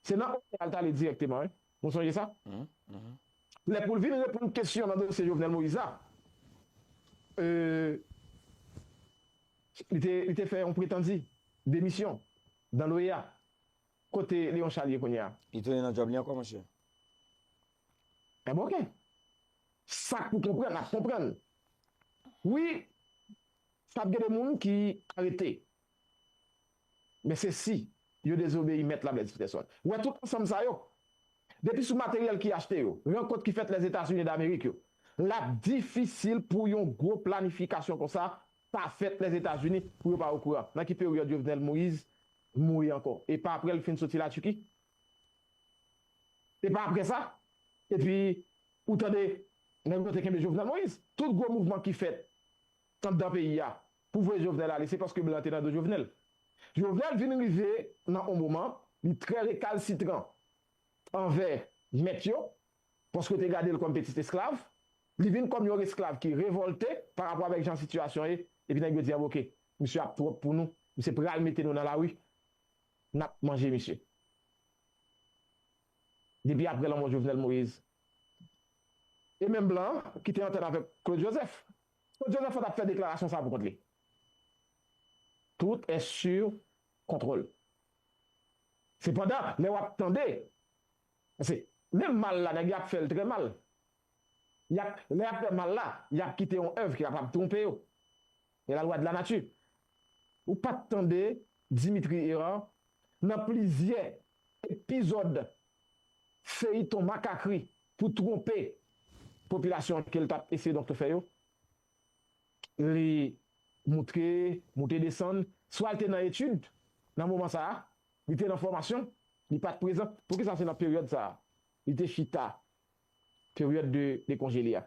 se nan OEA l t ale dirèkteman, wi. Nou sonje sa? Lè pou l vin reponn kesyon nan dosye Jovenel Moïse la, e, li te, li te fè yon pretandi demisyon nan l'OEA. Kote Léon Charles ye kounye a? Li tounen nan djòb li ankò, monchè. Enben, oke. Sa k pou konprann, n ap konprann. Wi, p ap gen de moun ki arete. Men se si yo dezobeyi mèt la, Blaise Peterson. Ou wè tout ansanm sa yo, depi sou materyèl ki achte yo, rankont ki fèt Lèzetazini Damerik yo, l ap difisil pou yon gwo planifikasyon konsa pa fèt Lèzetazini pou yo pa okouran. Nan ki peryòd Jovenel Moïse mouri ankò? E pa apre l fin soti Latiki? E pa apre sa? Epi, ou tande, nèg yo te kenbe Jovenel Moïse. Tout gwo mouvman ki fèt anndan peyi a pou voye Jovenel ale, se paske blan te nan do Jovenel. Jovenel vin rive nan yon moman, li trè rekalsitran anvè mèt yo, paske yo te gade l kòm pitit esklav. Li vin kòm yon esklav ki revòlte pa rapò avèk jan sitiyasyon ye, epi nèg yo di, "A, oke, misye ap twòp pou nou, misye pral mete nou nan lari, n ap manje misye." Depi apre lanmò Jovenel Moïse. E menm blan an ki te antann avèk Claude Joseph, Claude Joseph t ap fè deklarasyon sa pou kont li. Tout est sur contrôle. Sepandan, lè w ap tande, paske menm mal la, nèg y ap fè l trè mal. Y ap, lè y ap fè mal la, y ap kite yon èv ki kapab twonpe yo. E la lwa de la nati. Ou pa t tande Dimitri Hérard nan plizyè epizòd feyiton makakri pou twonpe popilasyon ke l t ap eseye donk fè yo. Li moutre, moute desann, swa l te nan etid nan moman sa a, li te nan fòmasyon, li pa t prezan. Poukisa se nan peryòd sa a li te chita, peryòd de, de konje li a?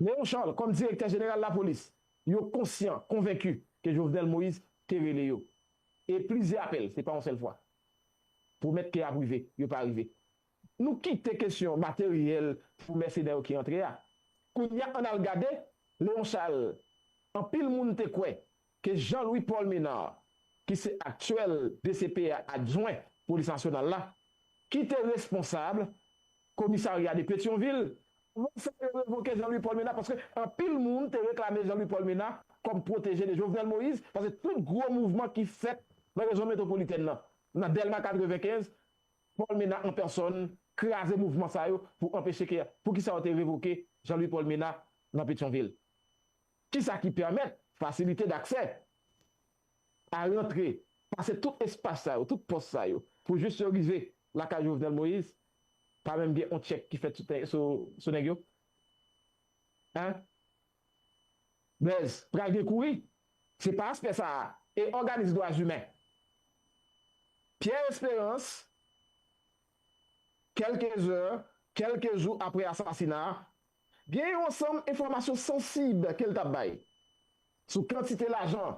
Léon Charles, kòm direktè jeneral lapolis, yo konsyan, konvenki ke Jovenel Moïse te rele yo. E plizyè apèl, se pa yon sèl fwa. Pwomèt ke y ap rive, yo pa rive. Nou kite kesyon materyèl pou mèsenè yo ki antre a. Kounye a, ann al gade, Léon Charles, anpil moun te kwè ke Jean Louis Paul Ménard, ki se aktyèl D C P A adjwen polis nasyonal la, ki te responsab komisarya de Petyonvil, avan sa yo revoke Jean Louis Paul Ménard, paske anpil moun te reklame Jean Louis Paul Ménard kòm pwoteje de Jovenel Moïse, paske tout gwo mouvman ki fèt nan rejyon metwopolitèn nan, nan Dèlma katrevenkenz, Paul Ménard an pèsòn kraze mouvman sa yo pou anpeche ke, poukisa yo te revoke Jean Louis Paul Ménard nan Petyonvil? Kisa ki pèmèt fasilite daksè a rantre, pase tout espas sa yo, tout pòs sa yo, pou jis yo rive lakay Jovenel Moïse, pa menm gen yon tchèk ki fèt sou, sou, sou nèg yo? Hein? Blaise, pral gen kouri. Se pa aspè sa a. E òganis dwa imen. Pierre Espérance, kèlke zè, kèlke jou apre asasina a, gen yon ansanm enfòmasyon sansib ke l t ap bay sou kantite lajan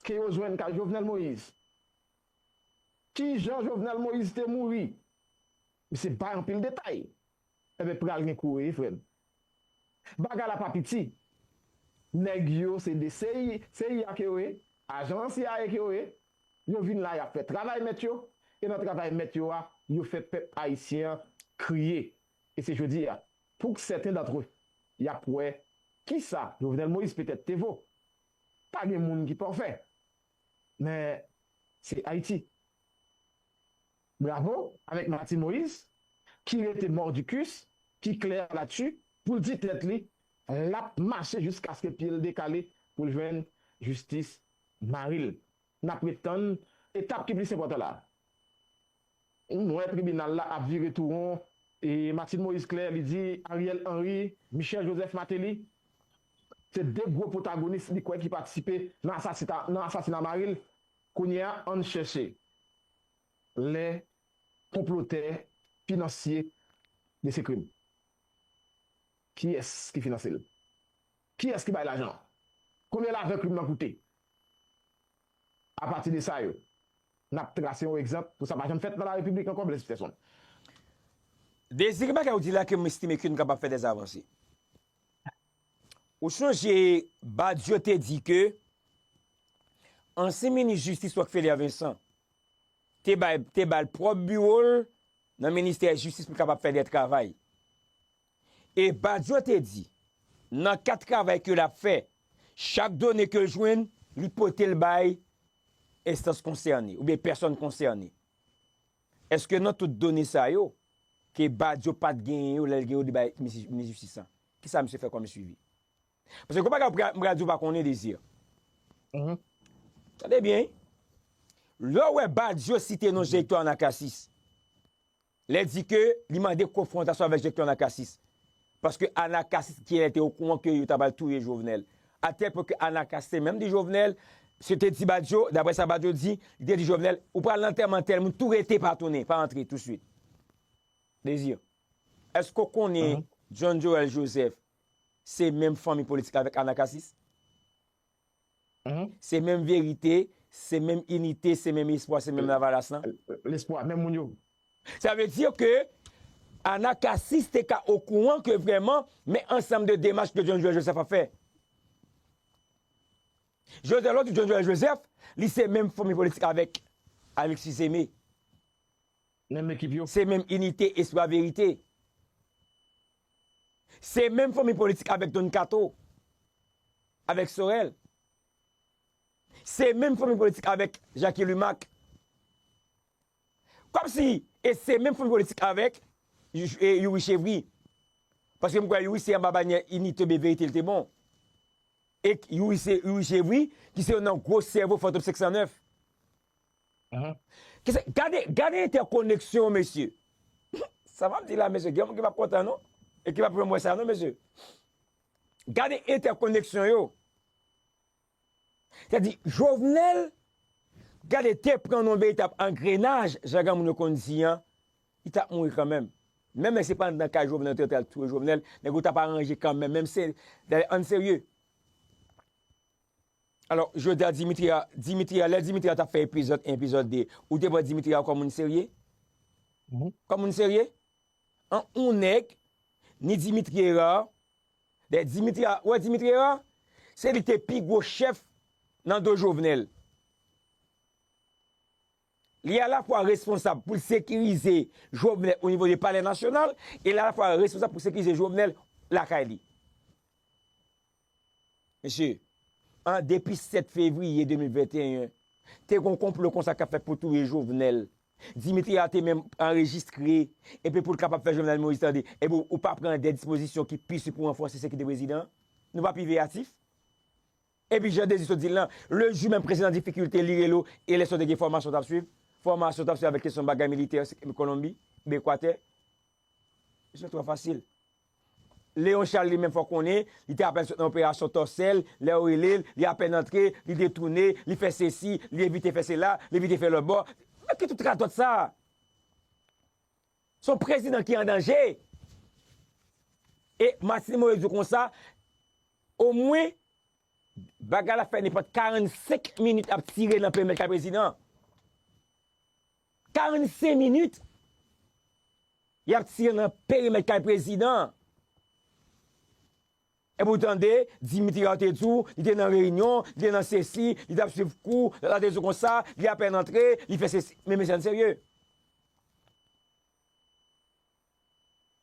ke yo jwenn kay Jovenel Moïse. Kijan Jovenel Moïse te mouri? Misye bay anpil detay. Enben, pral gen kouri, wi, frè m. Bagay la pa piti. Nèg yo, se de C I, C I A ke yo ye, ajan C I A ke yo ye. Yo vin la, y ap fè travay mèt yo, e nan travay mèt yo a, yo fè pèp ayisyen an kriye. E se jodi a, pour certains d'entre eux, y ap wè kisa Jovenel Moïse petèt te vo. Pa gen moun ki pafè. Men, se Ayiti. Bravo avèk Martine Moïse, ki rete mordicus, ki klè ladsi, pou l di tèt li, l ap mache jiskaske pye l dekale pou l jwenn jistis mari l. N ap ret tann etap ki plis enpòtan la. Nou wè tribinal la ap vire tou won, e Martine Moïse klè, li di Ariel Henry, Michel Joseph Martelly, se de gwo pwotagonis li kwè ki patisipe nan asasita-, nan asasina mari l. Kounye a, ann chèche les promoteurs financiers de ces crimes. Kiyès ki finanse l? Kiyès ki bay lajan? Konbyen lajan krim nan koute? Apati de sa yo, n ap trase yon egzanp pou sa pa janm fèt nan la Repiblik ankò, Blaise Peterson. Dezire, bagay ou di la ke m estime ke nou kapab fè dèzavanse. Ou sonje Badio te di ke ansyen minis jistis Rockfeller Vincent te bay, te ba l pwòp biwo l nan ministè jistis pou l kapab fè de travay. E Badio te di, nan kad travay ke l ap fè, chak done ke l jwenn, li pote l bay enstans konsène oubyen pèsòn konsène. Èske nan tout done sa yo, ke Badio pa t genyen yo, lè l gen yo, li bay minis, minis jistis la? Kisa misye fè kòm swivi? Paske gon bagay m pral di w pa konnen, Désir. Mhm. Tande byen, wi. Lè w wè Badio site non Hector Anacasis, lè di ke li mande konfwontasyon avèk Hector Anacasis. Paske Anacasis genlè te okouran ke yo ta pral touye Jovenel. Atèl pwen ke Anacasis te menm di Jovenel, se te di Badio, daprè sa Badio di, li te di Jovenel, ou pral nan antèman tèl moun, tou rete pa tounen, pa antre touswit. Désir, èske w konnen Mhm. John Joël Joseph se menm fanmi politik avèk Anacasis? Mhm. Se menm verite, se menm inite, se menm espwa, se menm Lavalas lan? Lespwa, menm moun yo. Sa vle di ke Anacasis te ka okouran ke vrèman, men ansanm de demach ke John Joël Joseph ap fè. Joseph, lè w di John Joël Joseph, li se menm fanmi politik avèk Alexis Aimé. Menm ekip yo. Se menm inite, espwa, verite. Se menm fanmi politik avèk Don Kato, avèk Sorel. Se menm fanmi politik avèk Jacky Lumac. Kòmsi, e se menm fanmi politik avèk Youri Chevry. Paske m kwè Youri se anba banyè Inite B Verite l te bon. E Youri se Youri Chevry ki se youn nan gwo sèvo Fantòm senk san nèf. Gade, gade entèkoneksyon, mesye. Sa m ap di la, mesye, gen moun ki p ap kontan, non? E ki p ap renmen wè sa, non, mesye. Gade entèkoneksyon yo. Sètadi, Jovenel, gade, te pran yon veritab angrenaj, jan granmoun yo konn di an, li t ap mouri kanmenm. Menm lè se pa anndan kay Jovenel, yo te al touye Jovenel, nèg yo t ap aranje kanmenm, menm se, dayè, ann serye. Alò, jodi a, Dimitri a, Dimitri a, lè Dimitri a t ap fè epizòd en, epizòd de, ou te pran Dimitri a kòm moun serye? Kòm moun serye? An, yon nèg, ni Dimitri Hérard, dayè, Dimitri a, wè Dimitri Hérard, se li te pi gwo chèf nan do Jovenel. Li alafwa responsab pou l sekirize Jovenel o nivo de Palè Nasyonal, e li alafwa responsab pou sekirize Jovenel lakay li. Mesye, an, depi sèt fevriye de mil venteyen, te gon konplo konsa k ap fèt pou touye Jovenel. Dimitri a te menm anrejistre, epi pou l kapab fè Jovenel Moïse tande, epi ou, ou pa pran de dispozisyon ki pi si pou ranfòse sekirite prezidan an. Nou pa pi veyatif? Epi jan Dezi sot di l lan, le jou menm prezidan an difikilte, li rele w, e lè sa w te gen fòmasyon w t ap swiv, fòmasyon w t ap swiv avèk kesyon bagay militè, Kolonbi, Ekwatè. Kesyon twò fasil. Léon Charles li menm fò konnen, li te apèn sot nan operasyon Tòsèl, lè yo rele l, li apèn antre, li detounen, li fè sesi, li evite fè sela, li evite fè lòtbò. Men ki tout radòt sa? Se yon prezidan ki an danje. E Martine Moïse di w konsa, omwen, bagay la fè nenpòt karannsenk minit ap tire nan perimèt kay prezidan an. Karannsenk minit, y ap tire nan perimèt kay prezidan an. Epi w tande, Dimitri a te di w, li te nan reyinyon, li te nan sesi, li t ap swiv kou, lòt la te di w konsa, li apèn antre, li fè sesi. Men mesye, ann serye.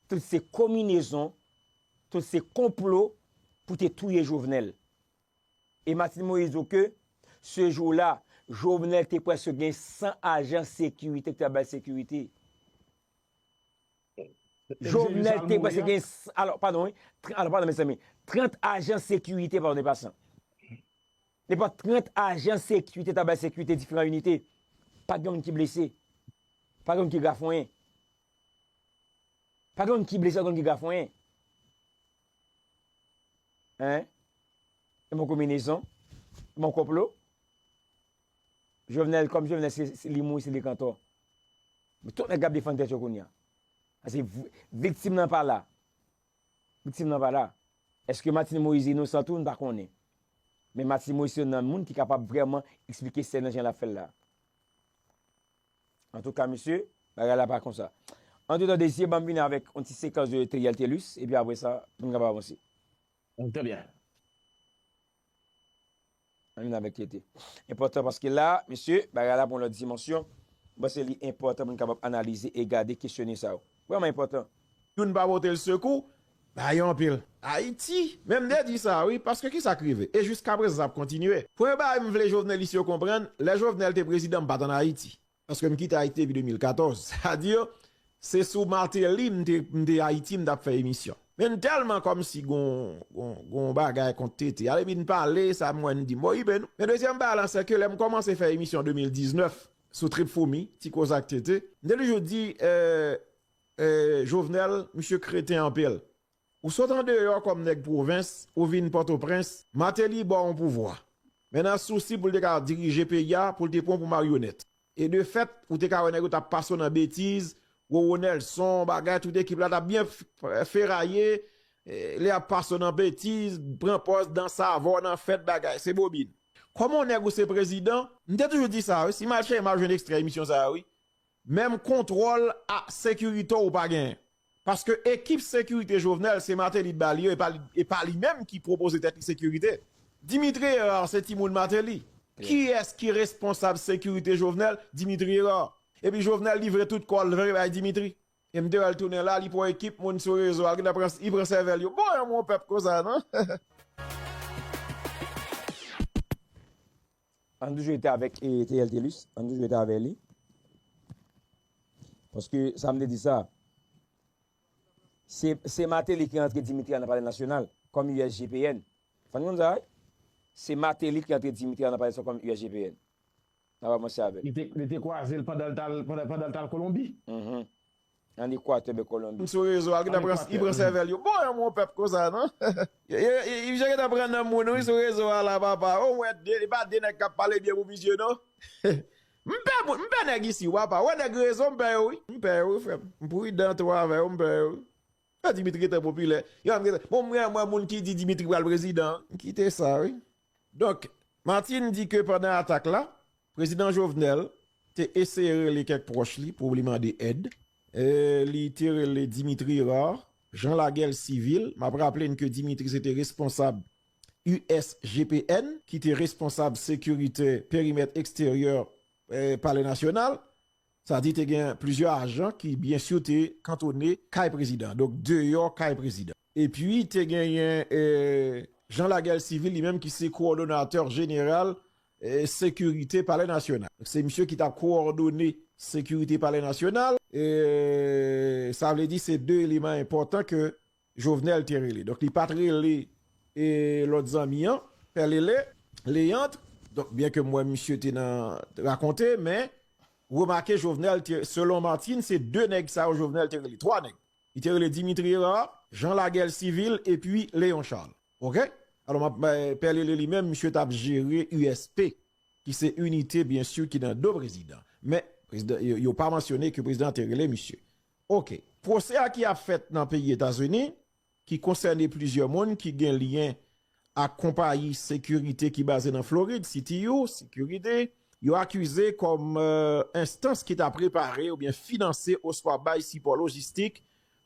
Tout se konbinezon, tout se konplo pou te touye Jovenel. E Martine Moïse di w ke, se jou la, Jovenel te prèske gen san ajan sekirite ki t ap ba l sekirite. Jovenel te prèske gen, alò, padon, wi, tr-, alò, padon, mezanmi, trant ajan sekirite, padon, e pa san. Nenpòt trant ajan sekirite t ap bay sekirite diferan inite. Pa t gen moun ki blese. Pa t gen moun ki grafonyen. Pa t gen moun ki blese, pa t gen moun ki grafonyen. Hein? E bon konbinezon? E bon konplo? Jovenel, kòm Jovenel, se, se li mouri, se li k antò. Men tout nèg k ap defann tèt yo kounye a. Paske vi-, viktim nan pa la. Viktim nan pa la. Èske Martine Moïse inosan tou? Nou pa konnen. Men Martine Moïse se youn nan moun ki kapab vrèman eksplike sèn nan jan l ap fè l la. Antouka, mesye, bagay la pa konsa. Antoutan, Désiré, ban m vini avèk yon ti sekans de Teriel Thelus, epi apre sa, pou n kapab avanse. Trè byen. Ann vin avèk T T. Enpòtan paske la, mesye, bagay la pran lòt dimansyon. Mwen panse li enpòtan pou n kapab analize e gade kesyone sa yo. Vrèman enpòtan. Youn pa pote l sekou, bay anpil. Ayiti, men m te di sa, wi, paske ki sa k rive? E jiskaprezan, sa ap kontinye. Premye bagay m vle Jovenelis yo konprann, lè Jovenel te prezidan, m pa t ann Ayiti. Paske m kite Ayiti depi de mil katòz. Sa di, se sou Martelly m te, m te Ayiti, m t ap fè emisyon. Men n tèlman kòmsi gon, gon, gon bagay kont T T a, epi n pale, sa m wè n di m, bon, iben nou. Men dezyèm bagay la, se ke lè m kòmanse fè emisyon de mil diznèf sou Trip Foumi, Ti Koze ak T T, m te toujou di, euh, euh, Jovenel, misye kreten anpil. Ou sot andeyò kòm nèg pwovens, ou vin Pòtoprens, Martelly ba w yon pouvwa. Men nan sousi pou l te ka dirije peyi a, pou l te pran w pou maryonèt. E de fèt, ou te ka wè nèg yo t ap pase w nan betiz, Roro Nelson, bagay, tout ekip la t ap byen f-, feraye, e, lè y ap pase w nan betiz, pran pòz, dans avè w nan fèt, bagay, se bobin. Kòman yon nèg ou se prezidan, m te toujou di sa, wi, si m al chèche, m al jwenn ekstrè emisyon sa a, wi. Menm kontwòl a sekirite w ou pa genyen. Paske ekip sekirite Jovenel, se Martelly t ba li yo, e pa li, e pa li menm ki pwopoze tèt li sekirite. Dimitri Hérard se timoun Martelly. Kiyès ki responsab sekirite Jovenel? Dimitri Hérard. Epi Jovenel livre tout kò l, vre bay Dimitri. E m te wè l tounen la, li pran ekip moun sou rezo a, li pran, li pran sèvèl yo. Bon, yon moun pèp konsa, non? Ann toujou rete avèk, e, T L Telus, ann toujou rete avèk li. Paske sa m te di sa, se, se Martelly ki rantre Dimitri a nan Palè Nasyonal kòm U S G P N. Fò n konn sa, wi. Se Martelly ki rantre Dimitri a nan Palè Nasyonal kòm U S G P N. N ap avanse avè l. Li te, li te kwaze l pandan l t al, pandan, pandan l t al Kolonbi. Mhm. Ann Ekwatè, ben Kolonbi. Sou rezo a, li pran, li pran sèvèl yo. Bon, yon moun pèp konsa, non? Misye gentan pran nan moun, wi, sou rezo a la, papa. O mwen, de, e pa de nèg k ap pale byen pou misye, non? M pè moun, m pè nèg isi, w papa. Wè nèg rezo, m pè yo, wi. M pè yo, wi, frè m. M pridan twò avè yo, m pè yo, wi. Sa Dimitri gentan popilè. Yo menm gentan, bon, mwen, mwen, moun ki di Dimitri pral prezidan, kite sa, wi. Donk, Martine di ke pandan atak la, Prezidan Jovenel te eseye rele kèk pwòch li pou li mande èd. E, li te rele Dimitri Hérard, Jean Laguerre Civil. M ap raple n ke Dimitri se te responsab U S G P N, ki te responsab sekirite perimèt eksteryè, e, Palè Nasyonal. Sa di te gen plizyè ajan ki, byen si, te kantone kay prezidan, donk deyò kay prezidan. Epi te genyen, e, Jean Laguerre Civil, li menm ki se kowòdonatè jeneral, e, sekirite Palè Nasyonal. Se misye ki t ap kowòdone sekirite Palè Nasyonal. E sa vle di se de eleman enpòtan ke Jovenel te rele. Donk, li pa t rele, e, lòt zanmi an, Pè Lele, Leandre. Donk, byen ke m wè misye te nan rakonte, men remake Jovenel te, selon Martine, se de nèg sa yo Jovenel te rele, twa nèg. Li te rele Dimitri Hérard, Jean Laguerre Civil, epi Léon Charles. Oke? Alò, m ap, e, Pè Lele li menm, misye t ap jere U S P, ki se inite, byen si, ki nan do prezidan. Men, prezidan, yo, yo pa mansyone ke prezidan an te rele misye. Oke. Pwosè a ki ap fèt nan peyi Etazini, ki konsène plizyè moun ki gen lyen ak konpayi sekirite ki baze nan Florid, C T U Security, yo akize kòm, e, enstans ki ta prepare oubyen finanse oswa bay sipò lojistik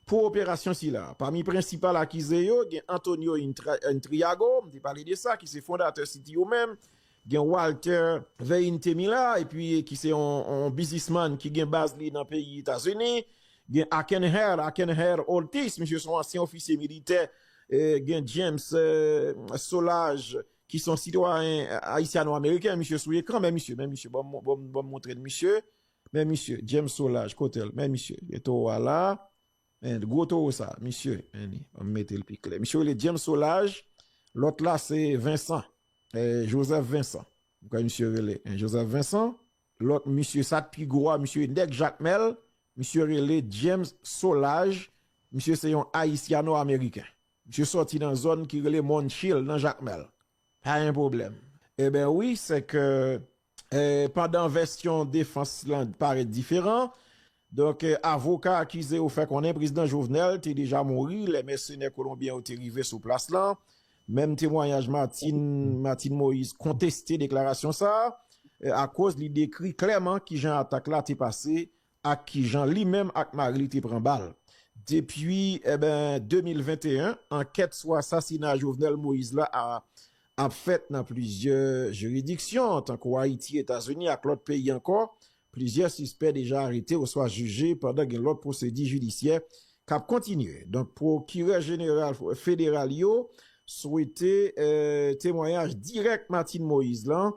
pou operasyon sila. Pami prensipal akize yo, gen Antonio Intra-, Intriago, m te pale de sa, ki se fondatè C T U menm, gen Walter Veintemilla, epi ki se yon, yon biznismann ki gen baz li nan peyi Etazini, gen Akenher, Akenher Ortiz, misye se yon ansyen ofisye militè, e, gen James, e, Solage, ki se yon sitwayen ayisyano-ameriken, misye sou ekran, men misye, men misye, ban m, ban m, ban m montre n misye, men misye, James Solage, kote l, men misye, gen towo a la, men gwo towo sa, misye, men li, ban m mete l pi klè. Misye rele James Solage, lòt la se Vincent, e, Joseph Vincent. M kwè misye rele, en, Joseph Vincent. Lòt misye, sa k pi gwo a, misye nèg Jakmèl, misye rele James Solage, misye se yon ayisyano-ameriken. Misye sòti nan zòn ki rele Mòn Chil nan Jakmèl. Pa gen pwoblèm. Eben wi, se ke, e, pandan vèsyon defans lan parèt diferan, donk, e, avoka akize yo fè konnen prezidan Jovenel te deja mouri lè mèsenè kolonbyen yo te rive sou plas lan. Menm temwayaj Martine, Martine Moïse konteste deklarasyon sa a, e, akoz li dekri klèman kijan atak la te pase ak kijan li menm ak mari li te pran bal. Depi, eben, de mil venteyen, ankèt sou asasina Jovenel Moïse la a, ap fèt nan plizyè jiridiksyon, tankou Ayiti, Etazini ak lòt peyi ankò. Plizyè sispè deja arete oswa jije pandan gen lòt pwosedi jidisyè k ap kontinye. Donk, pwokirè jeneral federal yo swete, e, temwayaj dirèk Martine Moïse lan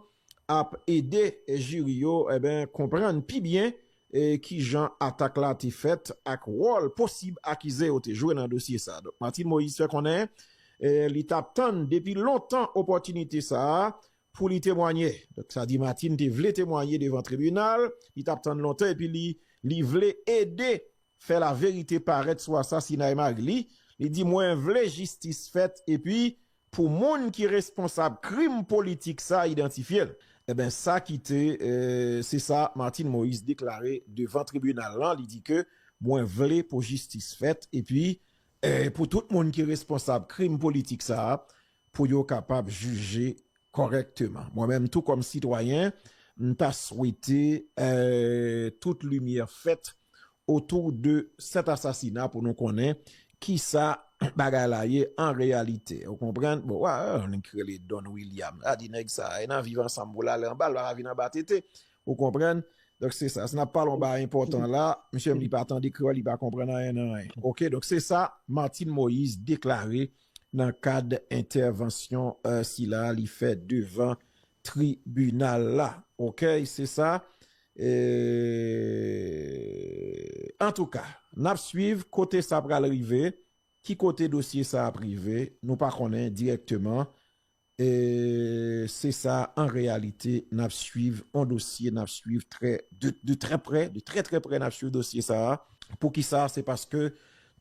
ap ede jiri yo, eben, konprann pi byen, e, kijan atak la te fèt ak wòl posib akize yo te jwe nan dosye sa. Donk, Martine Moïse fè konnen, e, li t ap tann depi lontan opòtinite sa a pou li temwanye. Donk, sa di Martine te vle temwanye devan tribinal, li t ap tann lontan, epi li, li vle ede fè laverite parèt sou asasinay mari li. Li di, "Mwen vle jistis fèt, epi pou moun ki responsab krim politik sa a idantifye l." Eben, sa ki te, e, se sa Martine Moïse deklare devan tribinal lan. Li di ke, "Mwen vle pou jistis fèt, epi, e, pou tout moun ki responsab krim politik sa a, pou yo kapab jije kòrèkteman." Mwen menm tou kòm sitwayen, m ta swete, e, tout limyè fèt otou de sèt asasina pou nou konnen kisa bagay la ye an reyalite. Ou konprann? Bon, wa, nèg ki rele Don William. A di nèg sa, e nan viv ansanm pou l ale anba, l pa ka vin anba tete. Ou konprann? Donk, se sa. Si n ap pale yon bagay enpòtan la, misye menm li pa tande kreyòl, li pa konprann anyen nan anyen. Oke, donk se sa Martine Moïse deklare nan kad entèvansyon euh, sila li fè devan tribinal la. Oke, se sa. E, antouka, n ap swiv kote sa pral rive, ki kote dosye sa ap rive, nou pa konnen dirèkteman. E se sa, an reyalite, n ap swiv yon dosye, n ap swiv trè, de, de trè prè, de trè trè prè, n ap swiv dosye sa a. Poukisa? Se paske,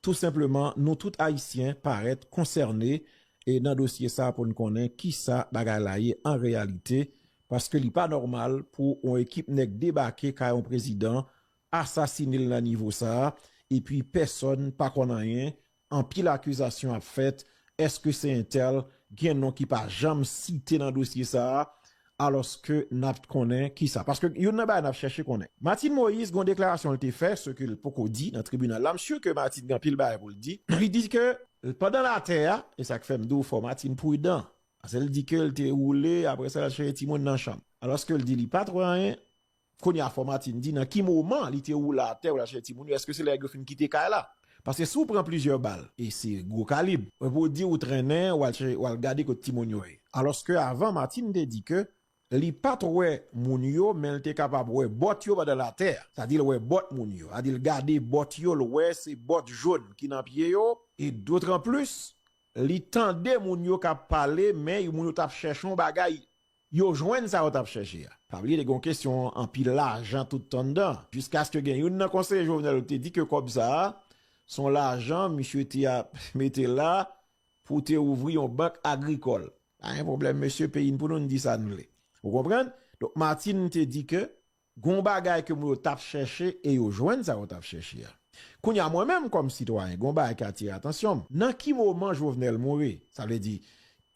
tou senpleman, nou tout Ayisyen parèt konsène e nan dosye sa a pou n konnen kisa bagay la ye an reyalite, paske li pa nòmal pou yon ekip nèg debake kay yon prezidan, asasine l nan nivo sa a, epi pèsonn pa konn anyen, anpil akizasyon ap fèt, èske se entèl, gen non ki pa janm site nan dosye sa a, alòske n ap konnen kisa. Paske youn nan bagay n ap chèche konnen. Martine Moïse, gon deklarasyon l te fè, se ke l poko di nan tribinal la, m si ke Martine gen anpil bagay pou l di. Li di ke pandan l atè a, e sa k fè m di w fò Martine pridan, paske l di ke l te woule, apre sa l al chèche timoun nan chanm. Alòske l di li pa t wè anyen, kounye a fò Martine di nan ki moman li te woule atè, w al chèche timoun yo, èske se lè yo fin kite kay la? Paske si w pran plizyè bal, e se gwo kalib, epi w di w trennen, w al chèche, w al gade kot timoun yo ye. Alòske avan, Martine te di ke li pa t wè moun yo, men l te kapab wè bòt yo pandan l atè. Sa di l wè bòt moun yo. Sa di l gade bòt yo, l wè se bòt jòn ki nan pye yo. E dotranplis, li tande moun yo k ap pale, men moun yo t ap chèche yon bagay. Yo jwenn sa yo t ap chèche a. Pa bliye, te gen yon kesyon anpil lajan tout anndan. Jiskaske gen youn nan konseye Jovenel yo te di ke kòb sa a, se yon lajan misye te ap mete la pou te ouvri yon bank agrikòl. Pa gen pwoblèm, mesye, peyi n pou nou, n di sa n vle. Ou konprann? Donk, Martine te di ke gon bagay ke moun yo t ap chèche e yo jwenn sa yo t ap chèche a. Kounye a, mwen menm, kòm sitwayen, gon bagay ki atire atansyon m. Nan ki moman Jovenel mouri? Sa vle di,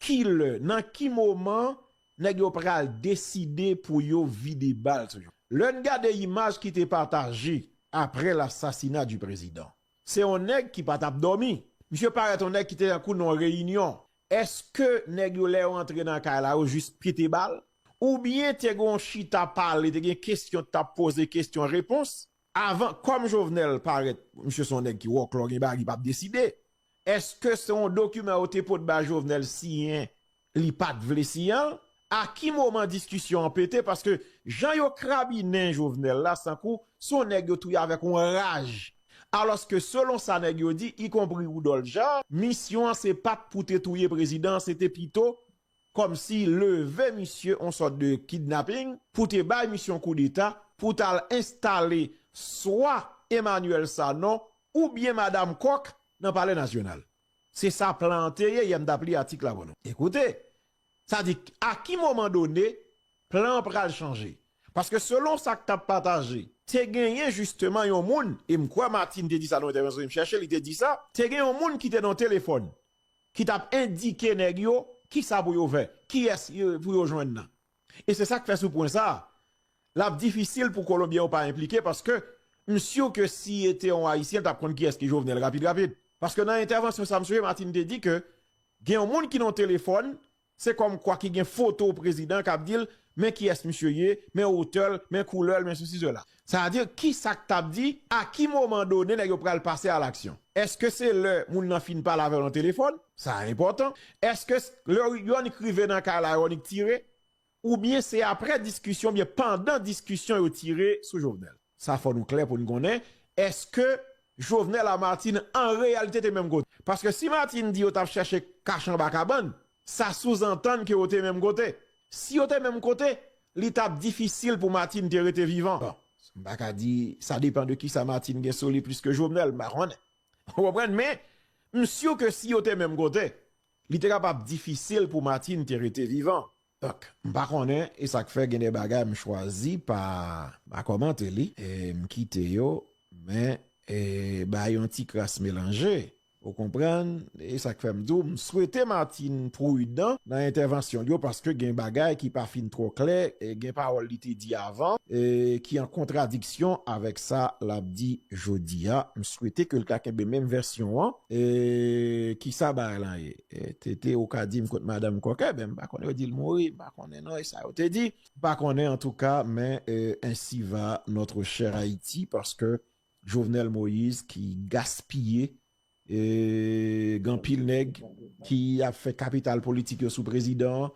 ki lè, nan ki moman nèg yo pral deside pou yo vide bal sou yo? Lè n gade imaj ki te pataje apre lasasina di prezidan, se yon nèg ki pa t ap dòmi. Misye parèt yon nèg ki te tankou nan yon reyinyon. Èske nèg yo, lè yo antre nan kay la, yo jis pete bal? Oubyen te gen yon chita pale, te gen kesyon t ap poze, kesyon repons? Avan, kòm Jovenel parèt, misye se yon nèg ki wòklò, gen bagay li p ap deside. Èske se yon dokiman yo te pot bay Jovenel siyen, li pa t vle siyen l? A ki moman diskisyon an pete? Paske jan yo krabinen Jovenel la, sankou se yon nèg yo touye avèk yon raj. Alòske selon sa nèg yo di, ikonpri Rudolph Jaar, misyon an se pa t pou te touye prezidan an, se te pito kòmsi leve misye yon sòt de kidnaping pou te bay misye yon koudeta pou t al enstale swa Emmanuel Sanon oubyen Madam Kòk nan Palè Nasyonal. Se sa plan an te ye, yè m t ap li atik la pou nou. Ekoute, sa di, a ki moman done, plan an pral chanje? Paske selon sa k t ap pataje, te genyen jisteman yon moun, e m kwè Martine te di sa nan entèvansyon m chèche, li te di sa, te gen yon moun ki te nan telefòn, ki t ap endike nèg yo kisa pou yo fè, kiyès yo- pou yo jwenn nan. E se sa k fè sou pwen sa a, l ap difisil pou Kolonbyen yo pa enplike, paske m si ke si e te yon Ayisyen, l t ap konn kiyès ki Jovenel rapid rapid. Paske nan entèvansyon sa, m sonje Martine te di ke gen yon moun ki nan telefòn, se kòmkwa ki gen foto prezidan k ap di l, men kiyès misye ye, men otè l, men koulè l, men sesi sela. Sa vle di, kisa k t ap di, a ki moman done nèg yo pral pase a laksyon? Èske se lè moun nan fin pale avè l nan telefòn? Sa enpòtan. Èske s- lè Yonnik rive nan kay la, Yonnik tire? Oubyen se apre diskisyon, oubyen pandan diskisyon yo tire sou Jovenel? Sa fò nou klè pou n konnen, èske Jovenel a Martine an reyalite te menm kote? Paske si Martine di yo t ap chèche kache anba kabann, sa souzantann ke yo te menm kote. Si yo te menm kote, li t ap difisil pou Martine te rete vivan. Bon, m pa ka di, sa depann de kisa Martine gen sou li plis ke Jovenel, m pa konnen. Ou konprann? Men, m si ke si yo te menm kote, li te kapab difisil pou Martine te rete vivan. Donk, m pa konnen, e sa k fè gen de bagay m chwazi pa, pa kòmante li, e m kite yo, men, e, bay yon ti kras melanje. Ou konprann? E sa k fè m di w, m swete Martine pridan nan entèvansyon l yo, paske gen bagay ki pa fin twò klè, e gen pawòl li te di avan, e ki an kontradiksyon avèk sa l ap di jodi a. M swete ke l ta kenbe menm vèsyon an. E kisa bagay lan ye? E, Tete, ou ka di m kot madanm kòkè, ben, m pa konnen yo di l mouri, m pa konnen non, e sa yo te di. M pa konnen, antouka, men, e, ainsi va notre cher Haïti, paske Jovenel Moïse ki gaspiye, e, gen anpil nèg ki ap fè kapital politik yo sou prezidan an,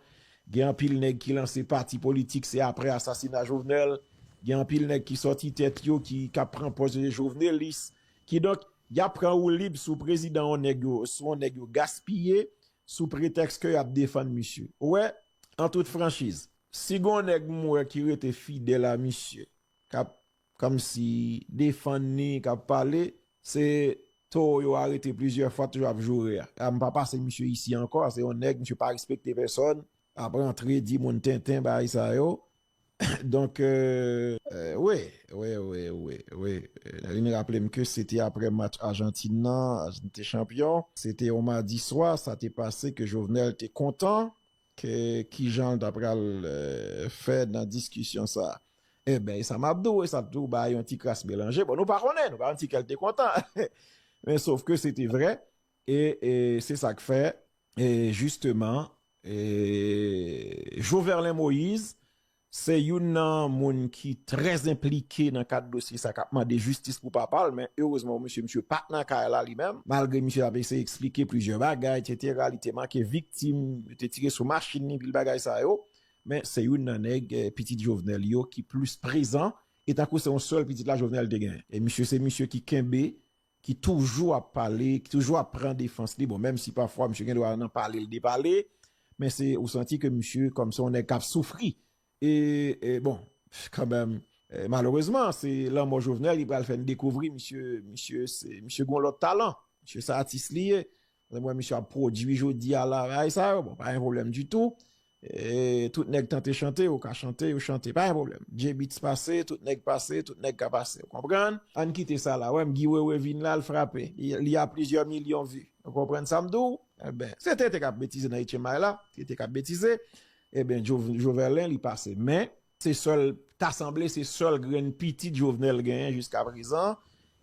gen anpil nèg ki lanse pati politik, se apre asasina Jovenel, gen anpil nèg ki sòti tèt yo, ki, k ap pran pòz de jovenelis, kidonk, y ap pran woulib sou prezidan, yon nèg yo, sou yon nèg yo gaspiye, sou pretèks ke y ap defann misye. Ou wè, an tout franchiz, si gen yon nèg m wè ki rete fidèl a misye, k ap kòmsi defann li, k ap pale, se towo yo arete plizyè fwa, toujou ap joure a. A, m pa pase misye isi ankò, se yon nèg, misye pa respekte pèsòn, ap rantre, di moun tenten, bagay sa yo. Donk, euh, euh, wi, wi, wi, wi, wi. Euh, vin raple m ke se te apre match Ajantin nan, Ajantin te chanpyon. Se te yon madi swa, sa te pase ke Jovenel te kontan ke kijan l ta pral, euh, fè nan diskisyon sa a. Enben, e sa m ap di w, e sa tou bay yon ti kras melanje. Bon, nou pa konnen, nou pa konn si kè l te kontan. Men sof ke se te vrè. E, e se sa k fè, e jisteman, e Joverlen Moïse, se youn nan moun ki trè enplike nan kad dosye sa k ap mande jistis pou papa l, men erezman pou misye, misye pa t nan kay la li menm, malgre misye t ap eseye eksplike plizyè bagay, etsetera, li te manke viktim, yo te tire sou machin li, pil bagay sa yo, men se youn nan nèg, eh, pitit Jovenel yo ki plis prezan, e tankou se yon sèl pitit la Jovenel te genyen. E misye se misye ki kenbe, ki toujou ap pale, ki toujou ap pran defans li. Bon, menm si pafwa misye gen dwa nan pale l depale, men se, ou santi ke misye kòm se yon nèg k ap soufri. E, e bon, kanmenm, e, malerezman, se lanmò Jovenel ki pral fè n dekouvri misye, misye se, misye gon lòt talan. Misye se atis li ye. Lè m wè misye ap pwodui jodi a la, bagay sa yo, bon, pa gen pwoblèm ditou. E, tout nèg tante chante, yo ka chante, yo chante, pa gen pwoblèm. J-Beatz pase, tout nèg pase, tout nèg ka pase, ou konprann? Ann kite sa la, wè m Guy Wewe vin la, l frape. Li, li a plizyè milyon vi. Ou konprann sa m di w? Enben, se Tete k ap betize nan H M I la, Tete k ap betize. Enben, Jo-, Joverlen, li pase. Men, se sèl, ta sanble se sèl grenn pitit Jovenel genyen jiskaprezan,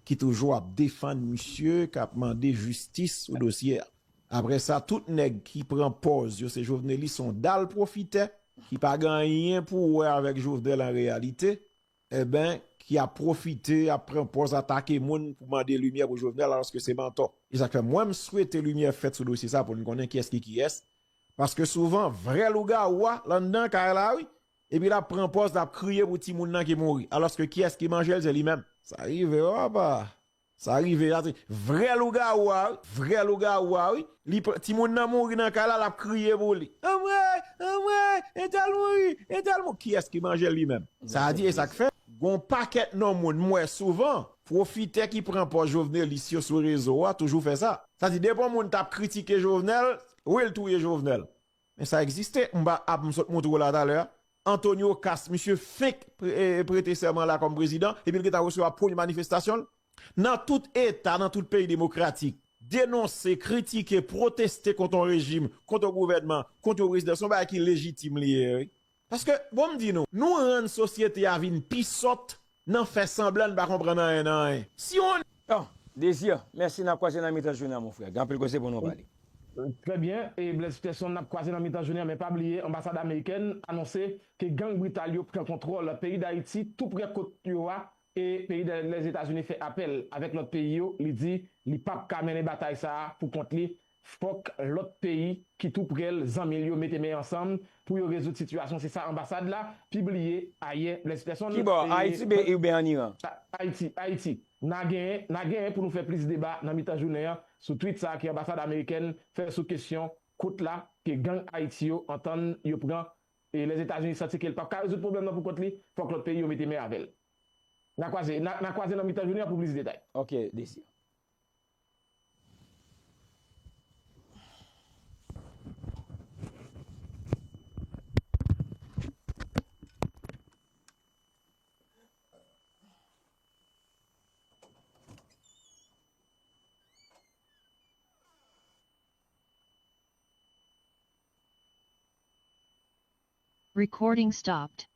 ki toujou ap defann misye, k ap mande jistis sou dosye a. Apre sa, tout nèg ki pran pòz yo se jovenelis, se yon dal pwofitè, ki pa gen anyen pou wè avèk Jovenel an reyalite, enben, ki ap pwofite, ap pran pòz atake moun pou mande limyè pou Jovenel, alòske se mantò. E sa k fè mwen, m swete limyè fèt sou dosye sa pou n konnen kiyès ki kiyès. Paske souvan, vrè lougawou a, l anndan kay la, wi. Epi l ap pran pòz, l ap kriye pou timoun nan ki mouri. Alòske kiyès ki manje l, se li menm. Sa rive, wi, papa. Sa rive, sa se vrè lougawou a, wi. Vrè lougawou a, wi. Li pran, timoun nan mouri nan kay la, l ap kriye pou li. Anmwe, anmwe, entèl mouri, entèl mouri. Kiyès ki manje l li menm? Sa di, e sa k fè, gon pakèt non moun m wè souvan, pwofitè ki pran pòz jovenelis yo sou rezo a, toujou fè sa. Sa di, depi yon moun t ap kritike Jovenel, wi, l touye Jovenel. Men sa egziste, m pa ap, m sot montre w la talè a. Antonio Cast, misye fenk pre-, e, prete sèman la kòm prezidan, epi l gentan resevwa premye manifestasyon l. Nan tout eta, nan tout peyi demokratik, denonse, kritike, pwoteste kont yon rejim, kont yon gouvènman, kont yon prezidan, se yon bagay ki lejitim li ye, wi. Paske, bon, m di nou, nou rann sosyete a vin pi sòt nan fè sanblan n pa konprann anyen nan anyen. Si on... Oh, Désir, mèsi, n ap kwaze nan mitan jounen an, mon frè. Gen anpil koze pou nou pale. Trè byen, e Blaise Peterson, n ap kwaze nan mitan jounen an, men pa bliye, anbasad amerikèn anonse ke gang brital yo pran kontwòl peyi Dayiti, tou prè kot yo a, e peyi Lèzetazini fè apèl avèk lòt peyi yo, li di li p ap ka mennen batay sa a pou kont li, fòk lòt peyi ki tou prè l, zanmi l yo, mete men ansanm pou yo rezoud sitiyasyon. Se sa anbasad la pibliye ayè, Blaise Peterson. Kibò, e, Ayiti be-, oubyen ann Iran? A-, Ayiti, Ayiti. N a genyen, n a genyen pou nou fè plis deba nan mitan jounen an sou tweet sa a ke anbasad amerikèn fè sou kesyon kot la ke gang Ayiti yo antann yo pran, e Lèzetazini santi ke l p ap ka rezoud pwoblèm nan pou kont li, fòk lòt peyi yo mete men avè l. N a kwaze, n a, n a kwaze nan mitan jounen an pou plis detay. Ok, Désir. Recording stopped.